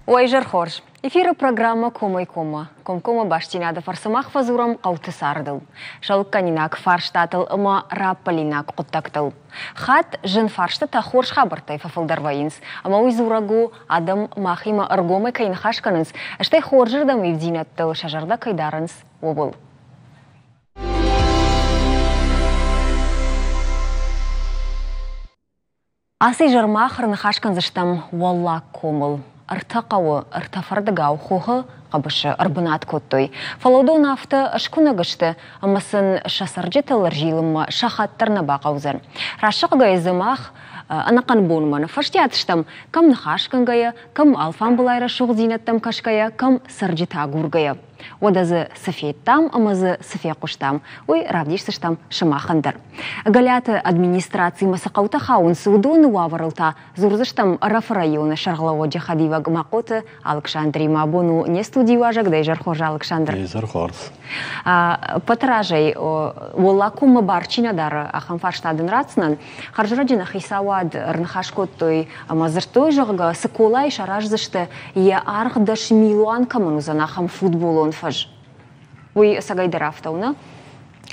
Уӕ изӕр хорз! Эфиры программӕ Комӕй-коммӕ. Комкоммӕ бастдзинады фӕрцы мах фӕдзурӕм хъӕуты цардыл, сӕлыккӕнинаг фарстатыл ӕмӕ раппӕлинаг хъуыддӕгтыл. Хатт зын фарстытӕ хорз хабӕрттӕй фӕфылдӕр вӕййынц, ӕмӕ уый дзурӕг у, адӕм махимӕ ӕргомӕй кӕй ныхас кӕнынц, стӕй хорзырдӕм ивддзинӕдтыл сӕ зӕрдӕ кӕй дарынц, ууыл. Ацы изӕр мах ӕрныхас кӕндзыстӕм Уӕллаг комыл. Ӕртӕ хъӕуы ӕртӕ фӕрдыгау хохы хъӕбысы ӕрбынат кодтой. Фӕлӕ уыдон афтӕ скуынӕг сты, ӕмӕ сын сӕ цӕрджытыл ӕрзилынмӕ сахат дӕр нӕ бахъӕудзӕн. Рӕсугъдӕй дзы мах ӕнӕхъӕн бонмӕ ныффӕстиат стӕм, кӕм ныхасгӕнгӕйӕ, кӕм алфамбылай рӕсугъддзинӕдтӕм кӕсгӕйӕ, кӕм цӕрджытӕ агургӕйӕ. Уӕдӕ дзы цы федтам ӕмӕ дзы цы фехъуыстам, уый равдисдзыстӕм сымахӕн дӕр. Гӕлиаты администрацимӕ цы хъӕутӕ хауынц, уыдоны уавӕрыл та дзурдзыстӕм Ӕрӕфы районы сӕргълӕууӕджы хӕдивӕг Махъоты Алыксандримӕ. Абон у не студийы уазӕг, дӕ изӕр хорз, Алыксандр. Изӕр хорз. Ӕппӕты разӕй Уӕллагкоммӕ бар чи нӕ дары, ахӕм фарста дын ратдзынӕн. Хӕрзӕрӕджы нӕ хицауад ӕрныхас кодтой ӕмӕ дзырдтой, зӕгъгӕ, Цыколайы сараздзысты, йӕ аргъ 10 000 кӕмӕн уыдзӕн, ахӕм футболон фӕз. Уый ӕцӕгӕйдӕр афтӕ у, нӕ?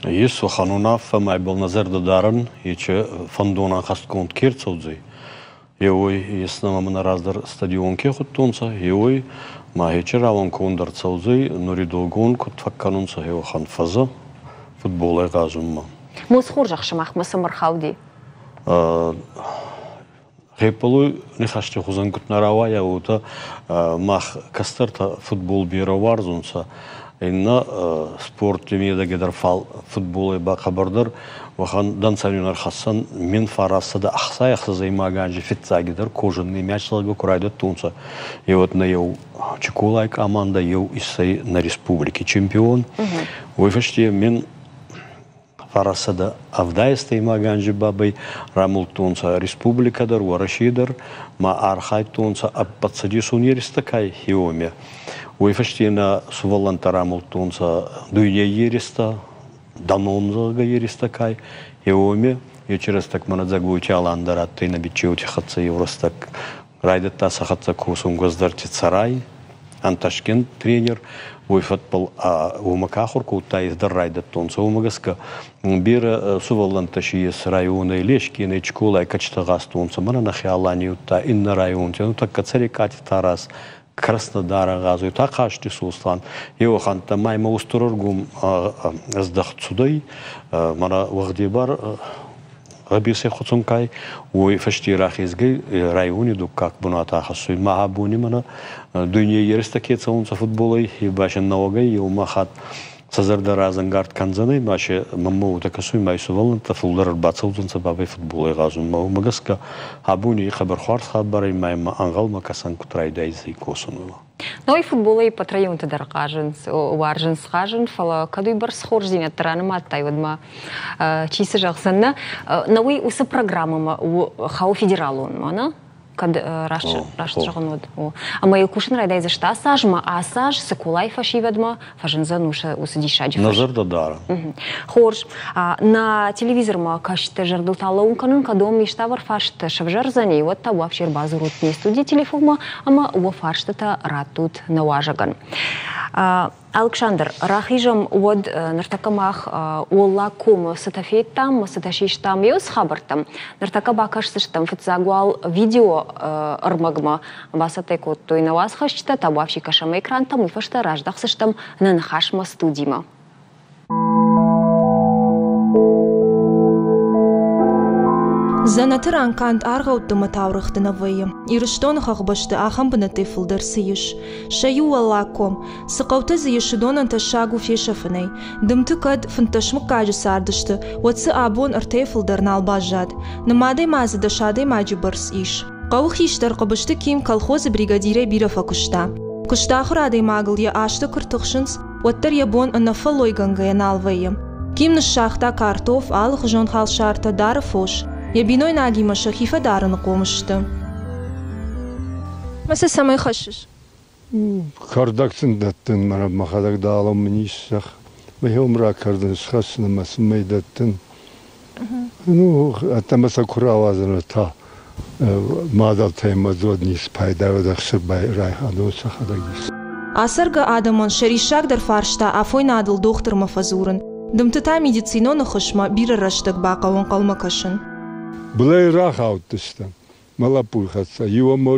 Ес уӕхӕн унаффӕ, мӕ нӕ зӕрдӕ дарӕн, ечи фӕндон ӕнхӕстгонд ке рцӕудзӕй. Еуей ес нӕмӕ мӕнӕ раздӕр стадион ке худтонцӕ, еуей ма ечи рауӕн конд ӕрцӕудзӕй, нуридогон куд фӕккӕнунцӕ, еуӕхӕн фӕзӕ футболӕй гъазунмӕ. Мос хорзӕх сымахмӕ цы ӕрхауди? Гъеппӕлой нихӕсти хузӕн куд нӕ рауайа, уотӕ мах кӕстӕртӕ футбол берӕ уарзунцӕ. Иннӕ спорти медӕгӕ дӕр фал футболӕй ба хъӕбӕрдӕр уӕхӕн дӕнцӕн ӕрхӕссӕн 1966 анзи фиццагидӕр кожаный мяч зӕгъгӕ ку райдӕдтонцӕ. Е вот нӕ еу Чиколай командӕ еу иссӕй нӕ республики чемпион. Уой фӕсте 1970 анзи бабӕй рамулдтонцӕ республикӕ дӕр, Уӕрӕсе дӕр, ма архайдтонцӕ ӕппӕтцӕдесон еристӕ кай хеуоме. Уой фӕсте нӕ сувӕллӕнттӕ рамулдтонцӕ дуйней еристӕ, Данон, зӕгъгӕ, еристӕ кай хеуоме. Ечи рӕстӕг мӕнӕ Дзӕгойти Алан дӕр адтӕй нӕ биччеути хӕццӕ еу рӕстӕг райдӕдта сӕ хӕццӕ косун Гвоздӕрти Цӕрай, ӕнтӕстгин тренер, уой фӕдбӕл уомӕ ка ахур кодта, е дӕр райдӕдтонцӕ. Уомӕ гӕсгӕ берӕ сувӕллӕнттӕ си ес районӕй, Лескенӕй, Чколай кӕчтӕ гъазтонцӕ, мӕнӕ нӕхе Алани удта иннӕ районти, ну тӕккӕ Цӕрикъати Тарас, Краснодара гъазуй, Тахъазти Сослан. Еуӕхӕнттӕ ма имӕ устур ӕргом ӕздӕхт цудӕй, мӕнӕ уӕгъдебар гъӕбесӕй хуцункай, уой фӕсте рахезгӕй райони дуккаг бунат ахӕссуй. Ма абони мӕнӕ дуйней еристӕ ке цӕунцӕ футболӕй, басе нӕуӕгӕй еума хатт сӕ зӕрдӕ разӕнгард кӕндзӕнӕй, ма се мӕнмӕ уотӕ кӕсуй, ма сувӕллӕнттӕ фулдӕр ӕрбацӕудзӕнцӕ бабӕй футболӕй гъазунмӕ. Уомӕ гӕсгӕ абони хъӕбӕр хуарз хабарӕй ма имӕ ӕнгъӕлмӕ кӕсӕн куд райдайдзӕй косунмӕ. Ну и футболӕй ӕппӕт районты дӕр хъазынц, уарзынц хъазын, фӕлӕ кӕд уыйбӕрц хорздзинӕдтӕ ранымадтай, уӕд ма чи цы зӕгъдзӕн, нӕ? Нӕ уый уыцы программӕмӕ хауы федералонмӕ, нӕ? Кӕд раст, раст зӕгъын уӕд. Ӕмӕ йыл кусын райдайдзысты ацы аз ӕмӕ ацы аз Цыколайы фӕсивӕдмӕ фӕзындзӕн уыцы диссаджы фӕз. Нӕ зӕрдӕ дары. Хорз. Нӕ телевизормӕ кӕсджыты зӕрдыл та лӕууын кӕнын, кӕд уӕм иставӕр фарст сӕвзӕрдзӕни, уӕд та уӕ ӕрбадзурут не студийы телефонмӕ ӕмӕ уӕ фарстытӕ раттут нӕ уазӕгӕн. Алыксандр, рахизӕм уӕд ныртӕккӕ мах Уӕллаг комы цытӕ федтам, цытӕ систам, еу цы хабӕрттӕм. Ныртӕккӕ бакӕсдзыстӕм фыццаг уал видео ӕрмӕгмӕ бацӕттӕ кодтой нӕ уацхӕсджытӕ, табуафси кӕсӕм экрантӕм, уый фӕстӕ раздӕхдзыстӕм нӕ ныхасмӕ студимӕ. Дзӕнӕты ран канд аргъӕутты ӕмӕ таурӕгъты нӕ вӕййы. Ирыстоны хӕхбӕсты ахӕм бынӕттӕй фылдӕр цы ис. Сӕ иу Уӕллагком. Цы хъӕутӕ дзы ис, уыдонӕн тӕссаг у фесӕфынӕй. Дымты кӕд 15 мыггаджы цардысты, уӕд дзы абон ӕртӕйы фылдӕр нал баззад. Нымадӕй ма дзы 10 адӕймаджы бӕрц ис. Хъӕуы хистӕр Хъыбызты Ким колхозы бригадирӕй бирӕ фӕкуыста. Куыстахуыр адӕймагыл йӕ азтӕ куы ртыхсынц, уӕддӕр йӕ бон ӕнӕфӕллойгӕнгӕйӕ нал вӕййы. Ким ныссагъта картоф, алыхуызон халсартӕ, дары фос. Йӕ бинойнагимӕ сӕхи фӕдарыны хъом сты. Мӕ сӕ цӕмӕй хӕссыс? Кӕрдӕг сын дӕттын, мӕнӕ мӕхӕдӕг дӕлӕ мын ис зӕхх. Мӕхи уым ракӕрдын, схӕссын ӕмӕ сын мӕй дӕттын. Ну, ӕддӕмӕ сӕ куы рауадзын, та. Мадӕлтӕй ма дзод ницы пайда уыд ӕхсыр райхӕдон сӕхӕдӕг ис. Ацӕргӕ адӕмӕн сӕ риссагдӕр фарста афойнадыл дохтырмӕ фӕдзурын. Дымты та медицинон ӕххуысмӕ бирӕ рӕстӕг бахъӕуы ӕнхъӕлмӕ кӕсын. Былӕй рахаудтыстӕм мӕ лӕппуйы хӕццӕ. Иу ӕмӕ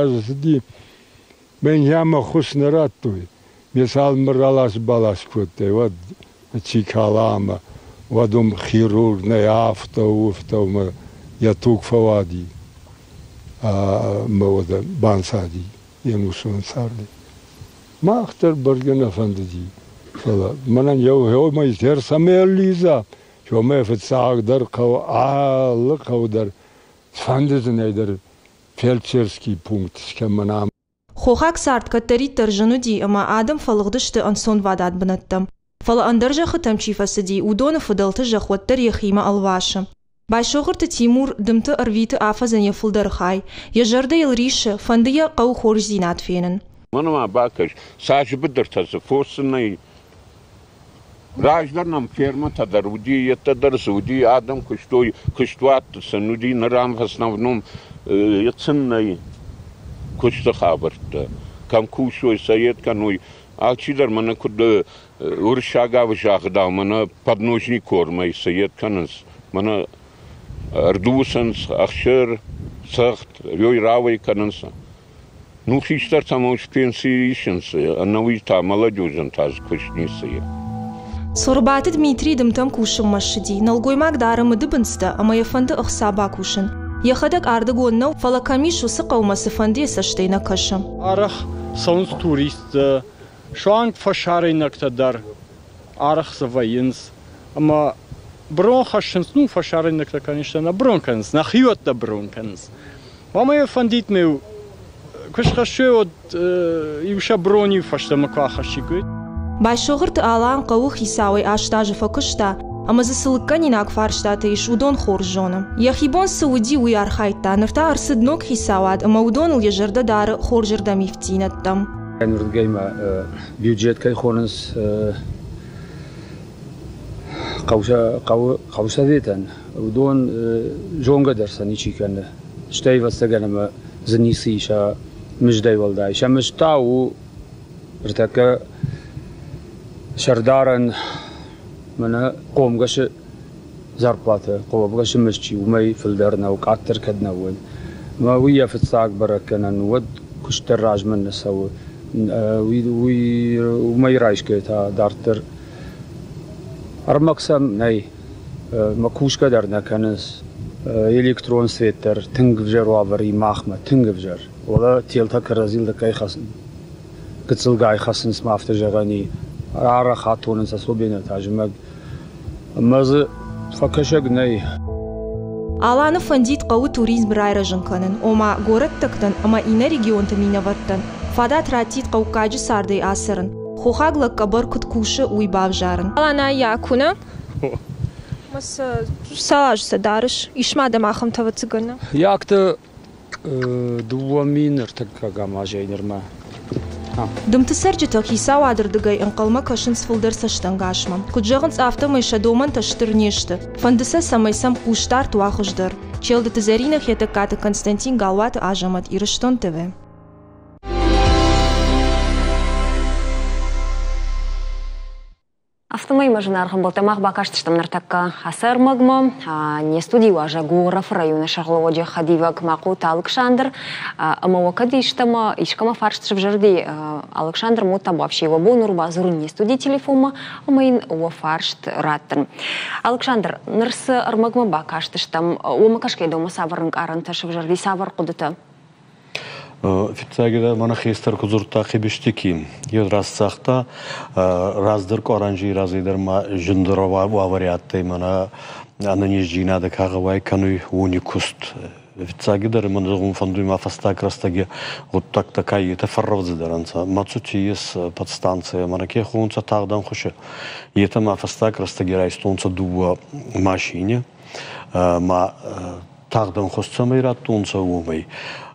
азы цыди, мӕн йӕм ӕххуыс нӕ радтой. Ме цалынмӕ ралас-балас кодтай, уӕд чи кала ӕмӕ уӕд уым хирург нӕй, афтӕ у, афтӕ у, ӕмӕ йӕ туг фӕуади ӕмӕ уӕдӕ банцади йе нусон царды. Мах дӕр бӕргӕ нӕ фӕндыди, фӕлӕ мӕнӕн еугъеумӕ цӕмӕй ӕрлидза, уомӕй фыццагдӕр хъӕуы алы хъӕу дӕр фӕндыдзынӕй дӕр фельдшерский пункт скӕмӕн ам. Хохаг цард кӕддӕриддӕр зын уыди ӕмӕ адӕм фӕлыгъдысты ӕнцонвадат бынӕттӕм. Фӕлӕ ӕндӕр зӕххытӕм чи фӕцыди, уыдоны фыдӕлты зӕхх уӕддӕр йӕхимӕ ӕлвасы. Байсогъуырты Тимур дымты ӕрвиты афӕдзӕн йӕ фылдӕр хай. Йӕ зӕрдӕ йыл риссы, фӕнды йӕ хъӕуы хорздзинад фенын. Мӕнмӕ бакӕс, цас быдыртӕ дзы, фос дзы нӕй. Раздӕр нӕм фермӕтӕ дӕр уыди, йедтӕ дӕр дзы уыди, адӕм куыстой, куыстуӕтты сын уыди, ныр ам в основном сын нӕй куысты хабӕрттӕ. Кӕм кусой, сӕ йед кӕной. Алчидӕр мӕнӕ куыд уырыссагау загъдау, мӕнӕ подножный кормӕй цы йед кӕнынц, мӕнӕ ӕрдуцынц, ӕхсыр, цӕгъд, ёй рауӕй кӕнынц. Ну, хистӕртӕ ма пенси исынц, ӕнӕуый та молодежӕн та дзы куыст ницы и. Цхуырбаты Дмитрий дымтӕм кусынмӕ ссыди. Нӕлгоймаг дары мыдыбындзтӕ ӕмӕ йӕ фӕнды ӕхца бакусын. Йӕхӕдӕг ардыгон нӕу, фӕлӕ кӕм ис, уыцы хъӕумӕ цыфӕндыйы цӕстӕй нӕ кӕсы. Арӕх цӕуынц туристтӕ, суанг фӕсарӕйнӕгтӕ дӕр арӕх дзы вӕййынц. Ӕмӕ брон хӕссынц, ну, фӕсарӕйнӕгтӕ, конечно, нӕ брон кӕнынц, нӕхиуӕттӕ брон кӕнынц. Мамӕ йӕ фӕндид ме куы схӕссой, уӕд иу сӕ брони фӕстӕмӕ куы ахӕссиккой. Байсогъуырты Алан хъӕуы хицауӕй 8 азы фӕкуыста, ӕмӕ дзы цы лыггӕнинаг фарстатӕ ис, уыдон хорз зоны. Йӕхи бон цы уыди, уый архайдта. Ныр та ӕрцыд ног хицауад ӕмӕ уыдоныл йӕ зӕрдӕ дары хорзырдӕм ивддзинӕдтӕм. Ӕнуырдыгӕй ма бюджет кӕй хонынц хъӕусоветӕн, уыдон зонгӕ дӕр сӕ ничи кӕны. Стӕй, ӕвӕццӕгӕн, ӕмӕ дзы ницы ис сӕ мыздӕй уӕлдай. Сӕ мызд та у ӕртӕккӕ сӕрдарӕн мӕнӕ хъомгӕсы зарплатӕ, хъомгӕсы мызд чи уымӕй фылдӕр нӕу, къаддӕр кӕд нӕ уыд. Ӕмӕ уый йӕ фыццаг бӕрӕггӕнӕн уӕд куыст дӕр размӕ нӕ цӕуы. Уый уымӕй райсгӕйӕ та дарддӕр ӕрмӕг сӕм нӕй. Мӕ кусгӕ дӕр нӕ кӕнынц. Электрон свет дӕр тынг ӕвзӕр уавӕр и махмӕ, тынг ӕвзӕр. Уӕлӕ телтӕ кӕрӕдзийыл кӕй гыццылгай хӕцынц, ма афтӕ зӕгъӕн и. Арӕх атонынц, особенно та зымӕг. Ӕмӕ дзы фӕкӕсӕг нӕй. Аланы фӕндид хъӕуы туризм райрӕзын кӕнын, ома горӕттӕгтӕн ӕмӕ иннӕ регионты минӕвӕрттӕн фадат раттид хъӕуккаджы цардӕй ацӕрын, хохаг лӕг къӕбӕр куыд кусы, уый бавзарын. Алана Якуна, Цал азы сӕ дарыс? Ис ма дӕм ахӕмтӕ ӕвӕццӕгӕн? Якты 2000 ӕртыккӕгӕм азӕй нырмӕ. Дымты цӕрджытӕ хицауады рдыгӕй ӕнхъӕлмӕ кӕсынц фылдӕр цӕстӕнгасмӕ. Куыд зӕгъынц, афтӕмӕй сӕ домӕнтӕ стыр не сты. Фӕнды сӕ, цӕмӕй сӕм хъусдард уа хуыздӕр. Челдыты Зӕринӕ, Хетӕгкаты Константин, Галуаты Азӕмӕт, Ирыстон ТВ. Афтӕмӕй мӕ зынаргъ ӕмбӕлттӕ мах бакастыстӕм ныртӕккӕ ацы ӕрмӕгмӕ. Не студийы уазӕг у Ӕрӕфы районы сӕргълӕууӕджы хӕдивӕг Махъоты Алыксандр. Ӕмӕ уӕ кӕд истӕмӕ искӕмӕ фарст сывзӕрди Алыксандр Мотта вообще уӕ бон ӕрбадзурын не студийы телефонмӕ ӕмӕ йын уӕ фарст раттын. Алыксандр, ныр цы ӕрмӕгмӕ бакастыстӕм, уымӕ кӕсгӕйӕ дӕумӕ цавӕр ӕнкъарӕнтӕ сывзӕрди, цавӕр хъуыдытӕ? Фиццагидӕр мӕнӕ хестӕр ку дзурдта Хъибистики. Е раст загъта, раздӕр къуаранжи разӕй дӕр ма зундӕр уавӕри адтӕй мӕнӕ ӕнӕнездзийнадӕ ка гъӕуай кӕнуй, уони куст. Фиццагидӕр мӕн зӕгъун фӕндуй ма фӕстаг рӕстӕги гъуддӕгтӕ ка етӕ фӕррӕвдзӕдӕр ӕнцӕ. Мӕцути ес подстанция, мӕнӕ ке хонунцӕ тагъд ӕнхуси. Етӕ ма фӕстаг рӕстӕги райстонцӕ дууӕ машини. Ма тагъд ӕнхус цӕмӕй раттонцӕ, уомӕй.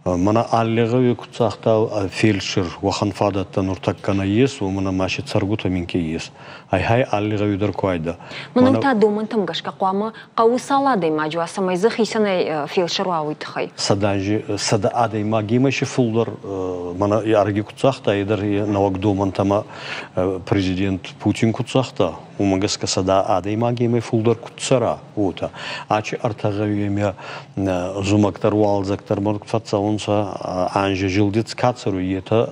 Мӕнӕ алли гъӕуи куд загъта фельдшер, уӕхӕн фадӕттӕ нуртӕккӕ нӕййес, уомӕн ӕма си цӕргутӕ минкъий ес. Ай-хай алли гъӕуи дӕр ку айда. Мӕнӕн та домӕнтӕм гӕсгӕ хъуамӕ хъӕуы цал адӕймаджы уа, цӕмӕй дзы хицӕнӕй фельдшер уа, уый тыххӕй? 100 адӕймагимӕ си фулдӕр, мӕнӕ ӕрӕги куд загъта, е дӕр нӕуӕг домӕнтӕмӕ президент Путин куд загъта, уымӕ гӕсгӕ 100 адӕймагемӕй фулдӕр куд цӕра, уотӕ. Ачи ӕртӕ гъӕуемӕ зумӕг дӕр, уалдзӕг дӕр ма фӕццӕунцӕ, анзи зилдиц ка цӕруй, етӕ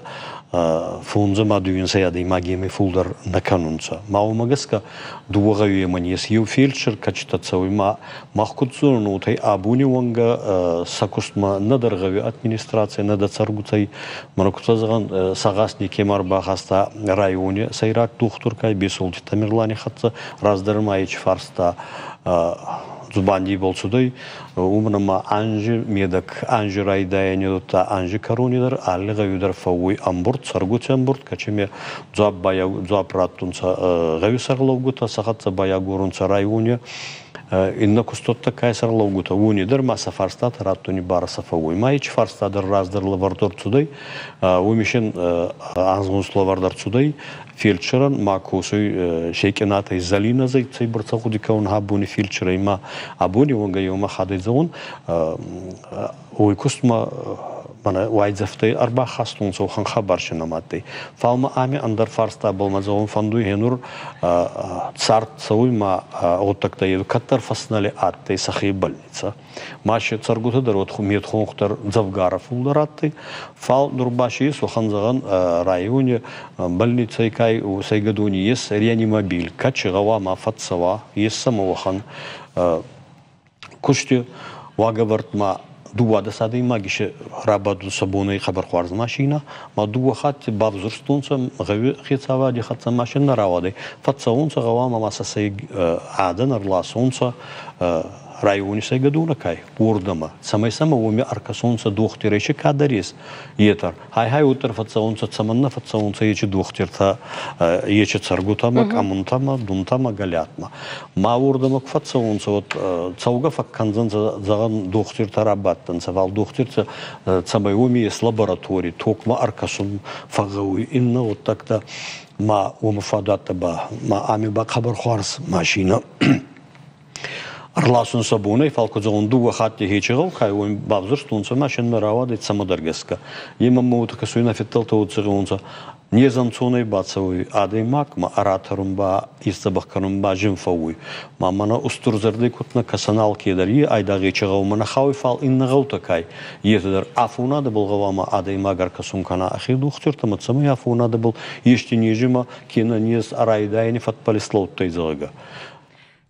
фондзӕмӕ дууинсӕй адӕймагемӕй фулдӕр нӕ кӕнунцӕ. Ма уомӕ гӕсгӕ дууӕ гъӕуемӕн ес еу фельдшер кӕчитӕ цӕуй, ма мах куд зонун, уотӕ абони уӕнгӕ сӕ кустмӕ нӕдӕр гъӕуи администраци, нӕдӕр цӕргутӕй, мӕнӕ куд зӕгъӕн, сагъӕс некема ӕрбахаста райони сӕйраг дохтуркӕй Бесолти Тамерлани хӕццӕ, раздӕр ма ечи фарста дзубандибӕл цудӕй, уомӕн ӕма анзи медӕг, анзи райдайӕни удта анзи кӕрони дӕр алли гъӕуи дӕр фӕууй ӕмбурд, цӕргути ӕмбурд, кӕцими дзуапп раттунцӕ гъӕуи сӕргълӕугутӕ, сӕ хӕццӕ байагорунцӕ райони иннӕ кустуӕттӕ ка сӕргълӕугутӕ, уони дӕр ма сӕ фарстатӕ раттуни барӕ сӕ фӕууй. Ма ечи фарста дӕр раздӕр лӕвӕрд ӕрцудӕй, уоми син анзгъунст лӕвӕрд ӕрцудӕй фельдшерӕн ма косуй Секъинатӕй Зӕлинӕ цӕйбӕрцӕ гъуди кӕнун абони фельдшерӕй ма абони уӕнгӕ еумӕ хадӕй уой кустмӕ мӕнӕ уайдзӕфтӕй ӕрбахастонцӕ уӕхӕн хабар си нӕма адтӕй. Фал ма ами ӕндӕр фарстабӕл мӕ зӕгъун фӕндуй гьенур цард цӕуй ма гъуддӕгтӕ кӕддӕр фӕснӕли адтӕй сӕхе больницӕ. Ма си цӕргутӕ дӕр уӕд медхонх дӕр дзӕвгарӕ фулдӕр адтӕй. Фал нур ба си ес уӕхӕн зӕгъӕн райони больницӕй кай сӕйгӕдони ес реанимобиль, кӕд си гъӕуама фӕццӕуа, ес сӕмӕ уӕхӕн кусти уагӕвӕрдмӕ 12 адӕймаги се рабадунцӕ бонӕй хъӕбӕр хуарз машинӕ, ма дууӕ хатти бавзурстонцӕ гъӕуи хецауади хӕццӕ машинӕ рауадӕй. Фӕццӕунцӕ гъӕуама ма сӕ сӕ адӕн ӕрласонцӕ райони сӕйгӕдонӕ кай, уордӕмӕ, цӕмӕй сӕмӕ уоми ӕркӕсонцӕ дохтирӕй си кадӕр ес, етӕ. Хай-хай уӕддӕр фӕццӕунцӕ, цӕмӕннӕ фӕццӕунцӕ ечи дохтиртӕ, ечи цӕргутӕмӕ, къӕмунтӕмӕ, дунтӕмӕ, гӕлиатмӕ. Ма уордӕмӕ ку фӕццӕунцӕ, уӕд цӕугӕ фӕккӕндзӕнцӕ, зӕгъӕн, дохтиртӕ рабадтӕнцӕ, фал дохтиртӕ цӕмӕй уоми ес лаборатори, токмӕ ӕркӕсун фӕгъгъӕуй, иннӕ гъуддӕгтӕ ма уомӕ фадуӕттӕ ба, ма ами ба хъӕбӕр хуарз машинӕ ӕрласун сӕ бонӕй, фал ку зӕгъун, дууӕ хатти хечи гъӕу кай уоми бавзурстонцӕ машинӕ рауадӕй цӕмӕдӕр гӕсгӕ. Е мӕмӕ уотӕ кӕсуй, нӕ федтӕлтӕ уотӕ незӕнцонӕй бацӕуй адӕймаг, ма ӕрӕтӕрун ба, исдзӕбӕх кӕнун ба зин фӕууй. Ма мӕнӕ устурзӕрдӕй куд нӕ кӕсӕн алкедӕр, е айдагъ ечи гъӕумӕ нӕ хауй, фал иннӕ гъӕутӕ кай. Етӕ дӕр афонадӕбӕл гъӕуама адӕймаг ӕркӕсун кӕна ӕхе дохтиртӕмӕ, цӕмӕй афонадӕбӕл ести незимӕ кенӕ нез ӕрайдайӕни фӕдбӕл ислӕудтӕй, зӕгъгӕ.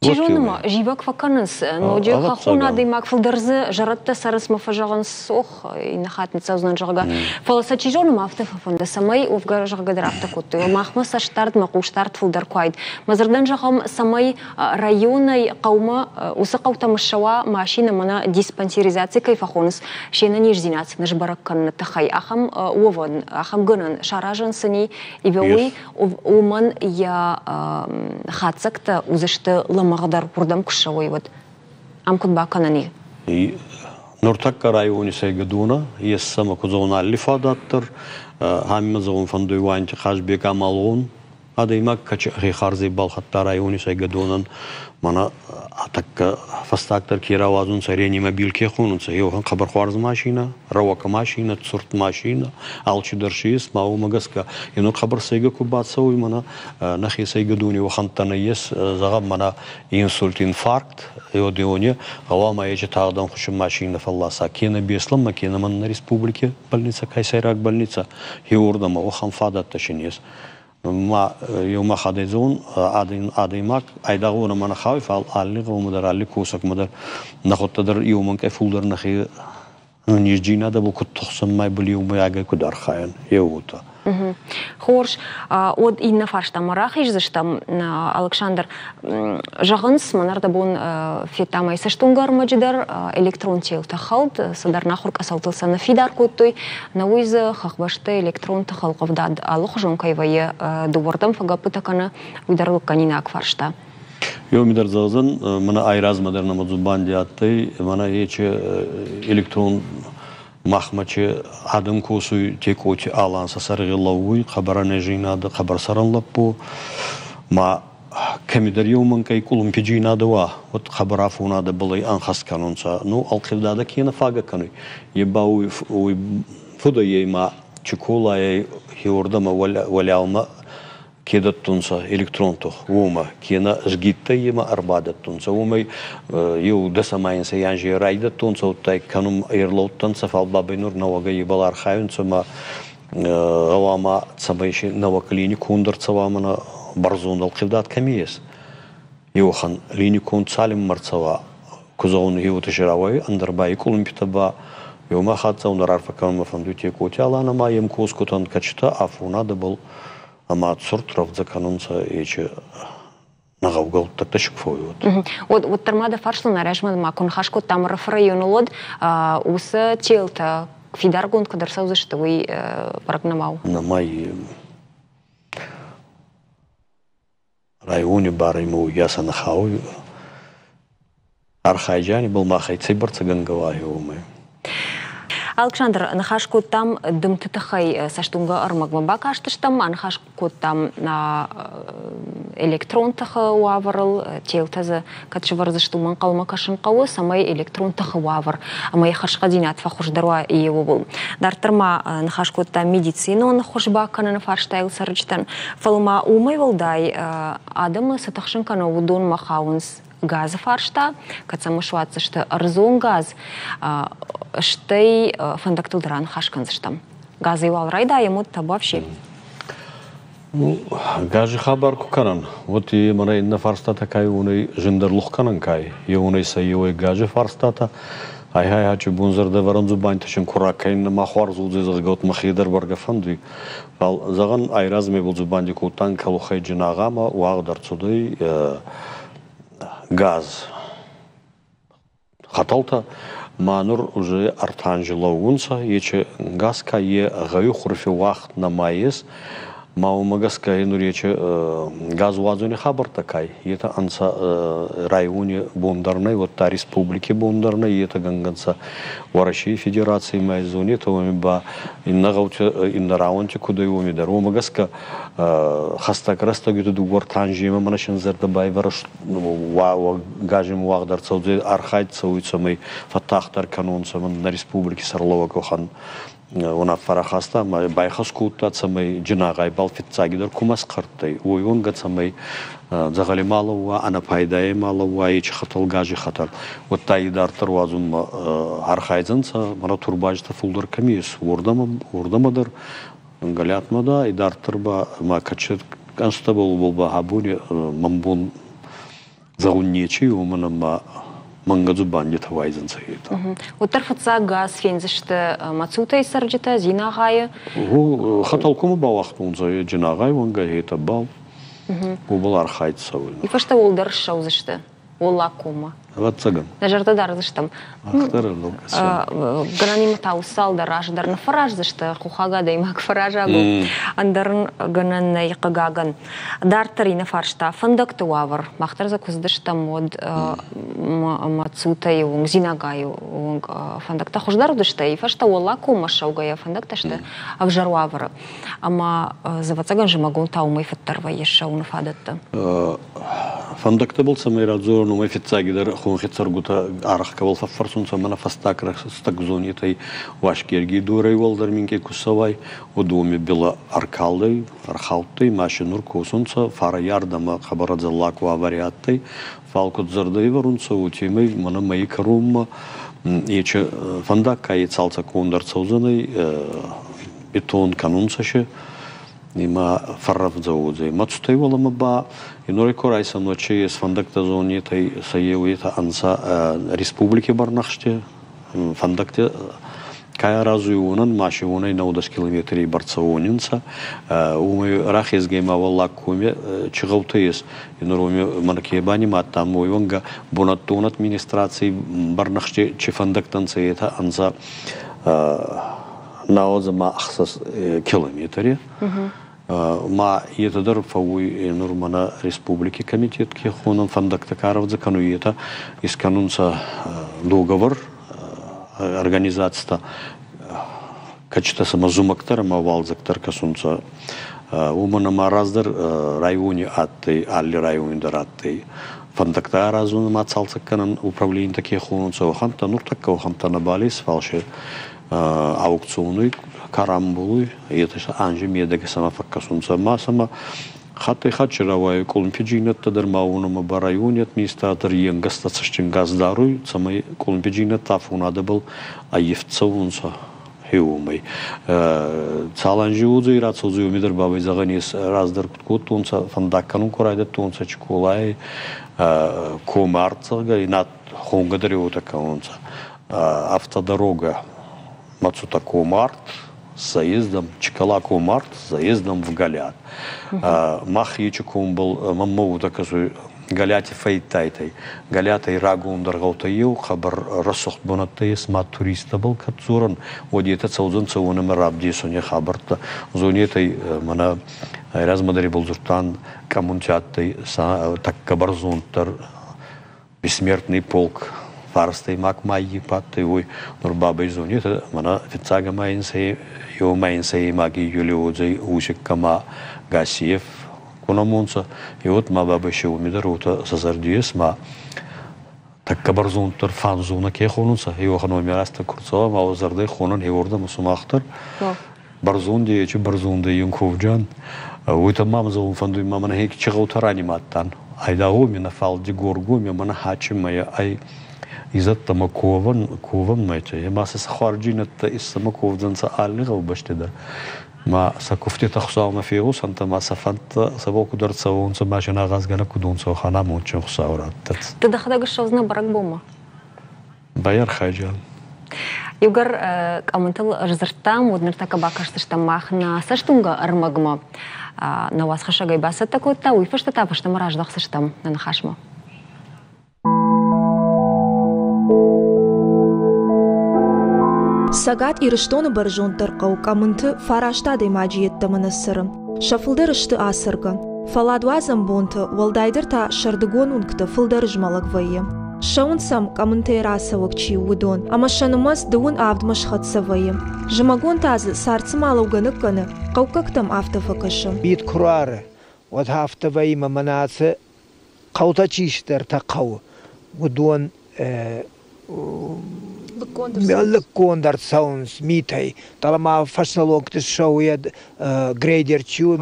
Чи зоны ма, зивӕг фӕкӕнынц, ноджы хӕххон адӕймаг фылдӕр дзы зӕрӕдтӕ цӕрынц мӕ фӕзӕгъынц, ох, иннӕ хатт ныццӕудзынӕн, зӕгъгӕ. Фӕлӕ сӕ чи зоны ма афтӕ фӕфӕнды, цӕмӕй уӕвгӕ зӕгъгӕ дӕр афтӕ кодтой. Махмӕ цӕстдард, мӕ хъусдард фылдӕр куы уаид. Мӕ дзырдӕн зӕгъӕм, цӕмӕй районӕй хъӕумӕ уыцы хъӕутӕм ссӕуа машинӕ, мӕнӕ диспансеризаци кӕй фӕхонынц, се нӕниздзинад сын сбӕрӕг кӕныны тыххӕй ахӕм уӕвӕн, ахӕм гӕнӕн саразӕн сын и, ивӕ уый уымӕн йӕ хатдзӕгтӕ уыдзысты лӕмӕгъдӕр, уырдӕм куы ссӕуой, уӕд. Ам куыд бакӕнӕн и? Нуртӕккӕ райони сӕйгӕдонӕ ес сӕмӕ ку зӕгъун алли фадат дӕр. Ами зӕгъун фӕндуй Уанти Хъазбег амалгъон адӕймаг, кӕчи ӕхе харзӕй балхӕдта райони сӕйгӕдонӕн. Мӕнӕ тӕккӕ фӕстагдӕр ке рауадзунцӕ, реанимобил ке хонунцӕ, еуӕхӕн хъӕбӕр хуарз машинӕ, рӕуӕг машинӕ, цурд машинӕ, алчидӕр си ес, ма уомӕ гӕсгӕ енур хъӕбӕр сӕйгӕ ку бацӕуй, мӕнӕ нӕхе сӕйгӕдони уӕхӕнттӕ нӕййес, зӕгъӕн, мӕнӕ инсульт, инфаркт, еуӕдеуони гъӕуама ечи тагъд ӕнхуси машинӕ фӕлласа кенӕ Беслӕнмӕ, кенӕ мӕн нӕ республики больницӕ, кай сӕйраг больницӕ, хеуордӕмӕ уӕхӕн фадӕттӕ син ес. Ма еума хадӕдзон адӕймаг айдагъ уонӕмӕ нӕ хауй, фал алли гъӕумӕ дӕр, алли косӕгмӕ дӕр нӕхуӕдтӕ дӕр еумӕнкъай фулдӕр нӕхе низджийнадӕбӕл куд тухсӕн, майбӕл еумӕйагӕй куд архайӕн, еу уотӕ. Хорз. Уӕд иннӕ фарстамӕ рахиздзыстӕм, Алыксандр. Зӕгъынц, мӕнӕрдӕбон федтам ӕй цӕстуынгӕ дӕр электрон телтӕ хӕлд, цыдӕр нахуыр къӕцӕлтыл сӕ ныффидар кодтой. Науый дзы хӕхбӕсты электрон тыхӕлхъывдад алыхуызон кӕй вӕййы, дыууӕрдӕм фӕгӕппытӕ кӕны, уый дӕр лыггӕнинаг фарста. Еуми дӕр зӕгъдзӕн, мӕнӕ айразмӕ дӕр нӕмӕ дзубанди адтӕй, мӕнӕ ечи электрон Махмӕ чи адӕм косуй, Текъоти Алан сӕ сӕргъи лӕууй, хъӕбӕр ӕнӕзийнадӕ, хъӕбӕр сӕрӕн лӕппо. Ма кӕмидӕр еу мӕнкъӕй къулумпиджийнадӕ уа, уӕд хъӕбӕр афонадӕбӕл ӕй ӕнхӕст кӕнунцӕ. Ну, ӕлхъивдадӕ ке нӕ фагӕ кӕнуй, е ба уой фудӕй ӕй ма Чиколайӕй хеуордӕмӕ уӕлиаумӕ ке дӕттунцӕ электрон тох, уомӕ, кенӕ згидтӕй имӕ ӕрбадӕттунцӕ, уомӕй еу дӕсӕмӕ анзи райдӕдтонцӕ, удта кӕнун ӕрлӕудтӕнцӕ, фал бабӕй нур нӕуӕгӕй ибӕл архайунцӕ ма гъӕуама цӕмӕй си нӕуӕг клиникон дӕр цӕуа мӕнӕ бӕрзонд ӕлхъивдад кӕми ес. Еуӕхӕн клиникон цалинмӕ рцӕуа, ку зӕгъун, еутӕ си рауайуй, ӕндӕр ба и къулумпитӕ ба еумӕ хӕццӕ арфӕ кӕнун мӕ фӕндуй Текъоти Алан ӕма е мкосгутӕн кӕчтӕ афонадӕбӕл ӕма цурд рӕвдзӕ кӕнунцӕ ечи нӕгъӕугӕ гъуддӕгтӕ си ку фӕууй. Уӕддӕр ма дӕ фарстон размӕ ма ку ныхас кодтам Ӕрӕфы районы уӕд уыцы телтӕ фидаргонд куыд ӕрцӕудзысты, уый бӕрӕг нӕма у? Нӕма райони барӕй ма уоййасӕ нӕ хауй. Архайджани был махӕй цӕйбӕрцӕгӕнгӕ уа, уомӕй. Александр, ныхас кодтам дымты тыххӕй цӕстуынгӕ ӕрмӕгмӕ бакастыстӕм, аныхас кодтам электрон тыхы уавӕрыл, телтӕ дзы кӕд сӕвӕрдзысты, уымӕ ӕнхъӕлмӕ кӕсын хъӕуы, цӕмӕй электрон тыхы уавӕр ӕмӕ йӕ хӕрзхъӕддзинад фӕхуыздӕр уа ууыл. Дарддӕр ма ныхас кодтам медицинон ӕххуыс бакӕныны фарстайыл цӕрджытӕн, фӕлӕ ма уымӕй уӕлдай адӕмы цы тыхсын кӕны, уыдонмӕ хауынц газы фарста, кӕд сӕм суадздзысты ӕрдзон газ, стӕй фӕндӕгтыл дӕр аныхас кӕндзыстӕм. Газӕй уал райдайӕм, уӕд табуафси. Ну, газы хабар куы кӕнӕм, уӕд мӕнӕ иннӕ фарстатӕ кӕй уонӕй зындӕр лух кӕнӕн кӕй. Еуонӕй сӕ еуӕй газы фарстатӕ, ай-хай ачи бон зӕрдӕвӕрӕн дзубандитӕ син ку ракӕнин ӕма хуарз уодзӕй, зӕгъгӕ, уӕд мӕхе дӕр бӕргӕ фӕндуй. Фал, зӕгъӕн, айразмӕ бо дзубанди кодтан Кӕлухӕй Джинагъамӕ уагъд ӕрцудӕй газ. Хӕтӕлтӕ ма нур уже ӕртанжи лӕуунцӕ, ечи газ ка е гъӕуи хурфи уагъд нӕма ес, ма уомӕ гӕсгӕ нур ечи газ уадзуни хабӕрттӕ кай, етӕ ӕнцӕ райони бон дӕр нӕй, уӕдта республики бон дӕр нӕй, етӕ гӕнгӕнцӕ Уӕрӕсей Федерацимӕ зонетӕ, уоми ба иннӕ гъӕути, иннӕ рауӕнти куд ӕй, уоми дӕр. Уомӕ гӕсгӕ хӕстӕг рӕстӕгути дууӕ ртанжемӕ мӕнӕ зӕрдӕ байвӕрст газим уагъд ӕрцӕудзӕй, архайд цӕуй, цӕмӕй фӕттагъддӕр кӕнонцӕ нӕ республики сӕргълӕууӕг уӕхӕн унаффӕ рахаста ӕма байхӕс кодта, цӕмӕй Джинагъайбӕл фиццагидӕр кумӕ схъӕрттӕй, уой уӕнгӕ цӕмӕй дзӕгъӕли ма лӕууа, ӕнӕпайдайӕй ма лӕууа, ечи хӕтӕл гази хӕтӕл. Уӕдта идарддӕр уадзунмӕ архайдзӕнцӕ, мӕнӕ турбазитӕ фулдӕр кӕми ес, уордӕмӕ, уордӕмӕ дӕр, Галиатмӕ да, идарддӕр ба ма кӕд ӕнзтӕбӕл уобӕл ба абони мӕн бон зӕгъун нечи, уомӕн ӕма мӕнгӕ дзубандитӕ уайдзӕнцӕ етӕ. Уӕддӕр фыццаг газ фендзысты Мацутӕйы цӕрджытӕ Дзинагъайы. Хӕтӕл кумӕ бауагътонцӕ Джинагъай уӕнгӕ етӕбӕл, уобӕл архайд цӕуй. И фӕстӕ уӕлдӕр ссӕудзысты Уӕллаг коммӕ. Ӕвӕццӕгӕн. Нӕ зӕрдӕ дардзыстӕм. Гӕнӕнимӕ та уыцы цалдӕр азы дӕр ныффӕраздзысты, хохаг адӕймаг фӕразаг у, ӕндӕр гӕнӕн нӕй, хъыгагӕн. Дарддӕр иннӕ фарста фӕндӕгты уавӕр. Мах дӕр дзы куы цыдыстӕм, уӕд Мацутӕйы онг, Дзинагайы онг фӕндӕгтӕ хуыздӕр уыдысты, и фӕстӕ Уӕллаг коммӕ ссӕугӕйӕ фӕндӕгтӕ сты ӕвзӕр уавӕры. Ӕмӕ дзы, ӕвӕццӕгӕн, зымӕгон та уымӕй фыддӕр вӕййы ссӕуыны фадӕттӕ. Фӕндӕгтӕбӕл цӕмӕй радзорон, уымӕй фиццагидӕр хонхи цӕргутӕ арӕх кӕбӕл фӕффӕрсунцӕ, мӕнӕ фӕстаг рӕстӕг зонетӕй Уасгергий дорӕй уӕлдӕр минкъий ку цӕуай, уӕд уоми билӕ ӕркалдӕй, ӕрхаудтӕй, машин нур косунцӕ, фарӕйӕрдӕмӕ хъӕбӕр ӕдзӕллаг уавӕри адтӕй, фал куд зӕрдӕ ӕвӕрунцӕ, уотемӕй мӕнӕ мӕйи кӕронмӕ ечи фӕндаг ка цалцӕггонд ӕрцӕудзӕнӕй, бетон кӕнунцӕ се, има фӕррӕвдзӕ уодзӕй. Мацутӕй уӕлӕмӕ ба инори ку райсӕн, уӕд ес фӕндӕгтӕ зонетӕй сӕ еуетӕ ӕнцӕ республики бӕрнӕхсти фӕндӕгтӕ ка аразуй, уонӕн ма си уонӕй 90 километри бӕрцӕ уонинцӕ. Уомӕй рахезгӕй ма Уӕллаг коми чи гъӕутӕ ес, инор уоми мӕн ке банимадтам, уой уӕнгӕ бунӕттон администраций бӕрнӕхсти чи фӕндӕгтӕ нцӕ, етӕ ӕнцӕ 96 километри. Ма етӕ дӕр фӕууй нур мӕнӕ республики комитет ке хонӕн фӕндӕгтӕ ка рӕвдзӕ кӕнуй, етӕ искӕнунцӕ договор организацитӕ. Кӕчтӕ сӕмӕ зумӕгдӕр ӕма уалдзӕгдӕр кӕсунцӕ. Уомӕн ӕма раздӕр райони адтӕй, алли райони дӕр адтӕй фӕндӕгтӕ аразун ӕма цалцӕг кӕнӕн управленитӕ ке хонунцӕ, уӕхӕнттӕ нуртӕккӕ уӕхӕнттӕ нӕбал ес, фал се аукционуй ка рамбулуй, етӕ анзи медӕгӕ сӕмӕ фӕккӕсунцӕ ӕма сӕмӕ хаттӕй-хатт рауайуй къулумпиджийнӕдтӕ дӕр ма уонӕмӕ ба райони администратор е нгӕстӕ цӕстингас даруй, цӕмӕй къулумпиджийнӕдтӕ афонадӕбӕл ӕййивд цӕуонцӕ уомӕй. Цал анзи уодзӕй рацӕудзӕй, уоми дӕр бабӕй зӕгъӕн ес, раздӕр куд кодтонцӕ, фӕндаг кӕнун ку райдӕдтонцӕ Чиколай, Комарт, зӕгъгӕ, над хонгӕ дӕр уотӕ кӕнунцӕ. Автодорога Мацута-Комарт с заездом, Чикола-Комарт с заездом в Галят. Мах ечи комбыл мӕнмӕ уотӕ кӕсуй Галиати фӕййидтайтӕй. Галиатӕй рагондӕр гъӕутӕй еу хъӕбӕр рӕсугъд бунӕттӕ ес, ма туристтӕбӕл кӕд дзорӕн, уӕд етӕ цӕудзӕнцӕ уонӕмӕ равдесуни хабӕрттӕ. Зонетӕй мӕнӕ размӕ дӕр ибӕл дзурдтан, Къӕмунти адтӕй тӕккӕ бӕрзонддӕр бессмертный полк фарстӕймаг маййи адтӕй, уой нур бабӕй зонетӕ, мӕнӕ фиццаг ӕма инсӕй, еума инсӕймаг июли уодзӕй Усик ӕма Гасиев ку намонцӕ, и вот ма бабӕй се уоми дӕр уотӕ сӕ зӕрди ес, ма тӕккӕ бӕрзонддӕр фанзонӕ ке хонунцӕ, еуӕхӕн уоми арӕзт ку рцӕуа, ма уӕ зӕрдӕй хонӕн еуӕрдӕмӕ сумах дӕр. Бӕрзонди ечи бӕрзондӕй ин ковджан. Уой ма зӕгъун фӕндуй, ма мӕнӕ чи гъӕутӕ ранимадтан. Айдагъоми нӕ, фал Дигоргоми мӕнӕ Хачимӕ ӕй изӕдтӕмӕ ковӕн, ковӕнмӕ ма сӕ хуарджийнӕдтӕ иссӕмӕ ковдзӕнцӕ алли гъӕубӕсти дӕр. Ма сӕ куфтитӕ Хуцаумӕ фегъосӕнтӕ, ма сӕ фӕндтӕ сӕ куд ӕрцӕуонцӕ, ма се нагъазгӕнӕг куд унцӕ, уӕхӕн амондджын Хуцау раттӕд. Ды дӕхӕдӕг ссӕудзынӕ бӕрӕгбонмӕ? Байархайджан. Иугӕр къӕмынтыл сдзырдтам, уӕд ныртӕккӕ бакӕсдзыстӕм мах нӕ цӕстуынгӕ ӕрмӕгмӕ. Нӕ уацхӕссӕгӕй бацӕттӕ кодта, уый фӕстӕ та фӕстӕмӕ раздӕхдзыстӕм нӕ ныхасмӕ. Цӕгат Ирыстоны бӕрзонддӕр хъӕу Къӕмынты фараст адӕймаджы йеддӕмӕ нӕ цӕры. Сӕ фылдӕр сты ацӕргӕ. Фӕлладуадзӕн бонты, уӕлдайдӕр та сӕрдыгон уынгты фылдӕр змӕлӕг вӕййы. Ссӕуынц сӕм, къӕмынтӕй рацӕуӕг чи у, уыдон, ӕмӕ сӕ нымӕц дыууын авдмӕ схӕццӕ вӕййы. Зымӕгон та дзы цард цыма лӕугӕ ныккӕны, хъӕуккӕгтӕм афтӕ фӕкӕсы. Мит куы руары, уӕд афтӕ вӕййы ӕмӕ мӕнӕ ацы хъӕутӕ чи сты, ӕртӕ хъӕуы, уыдон лыггонд ӕрцӕуынц митӕй. Дӕлӕ ма фӕснӕлонгты ссӕуы йӕ грейдер чи у,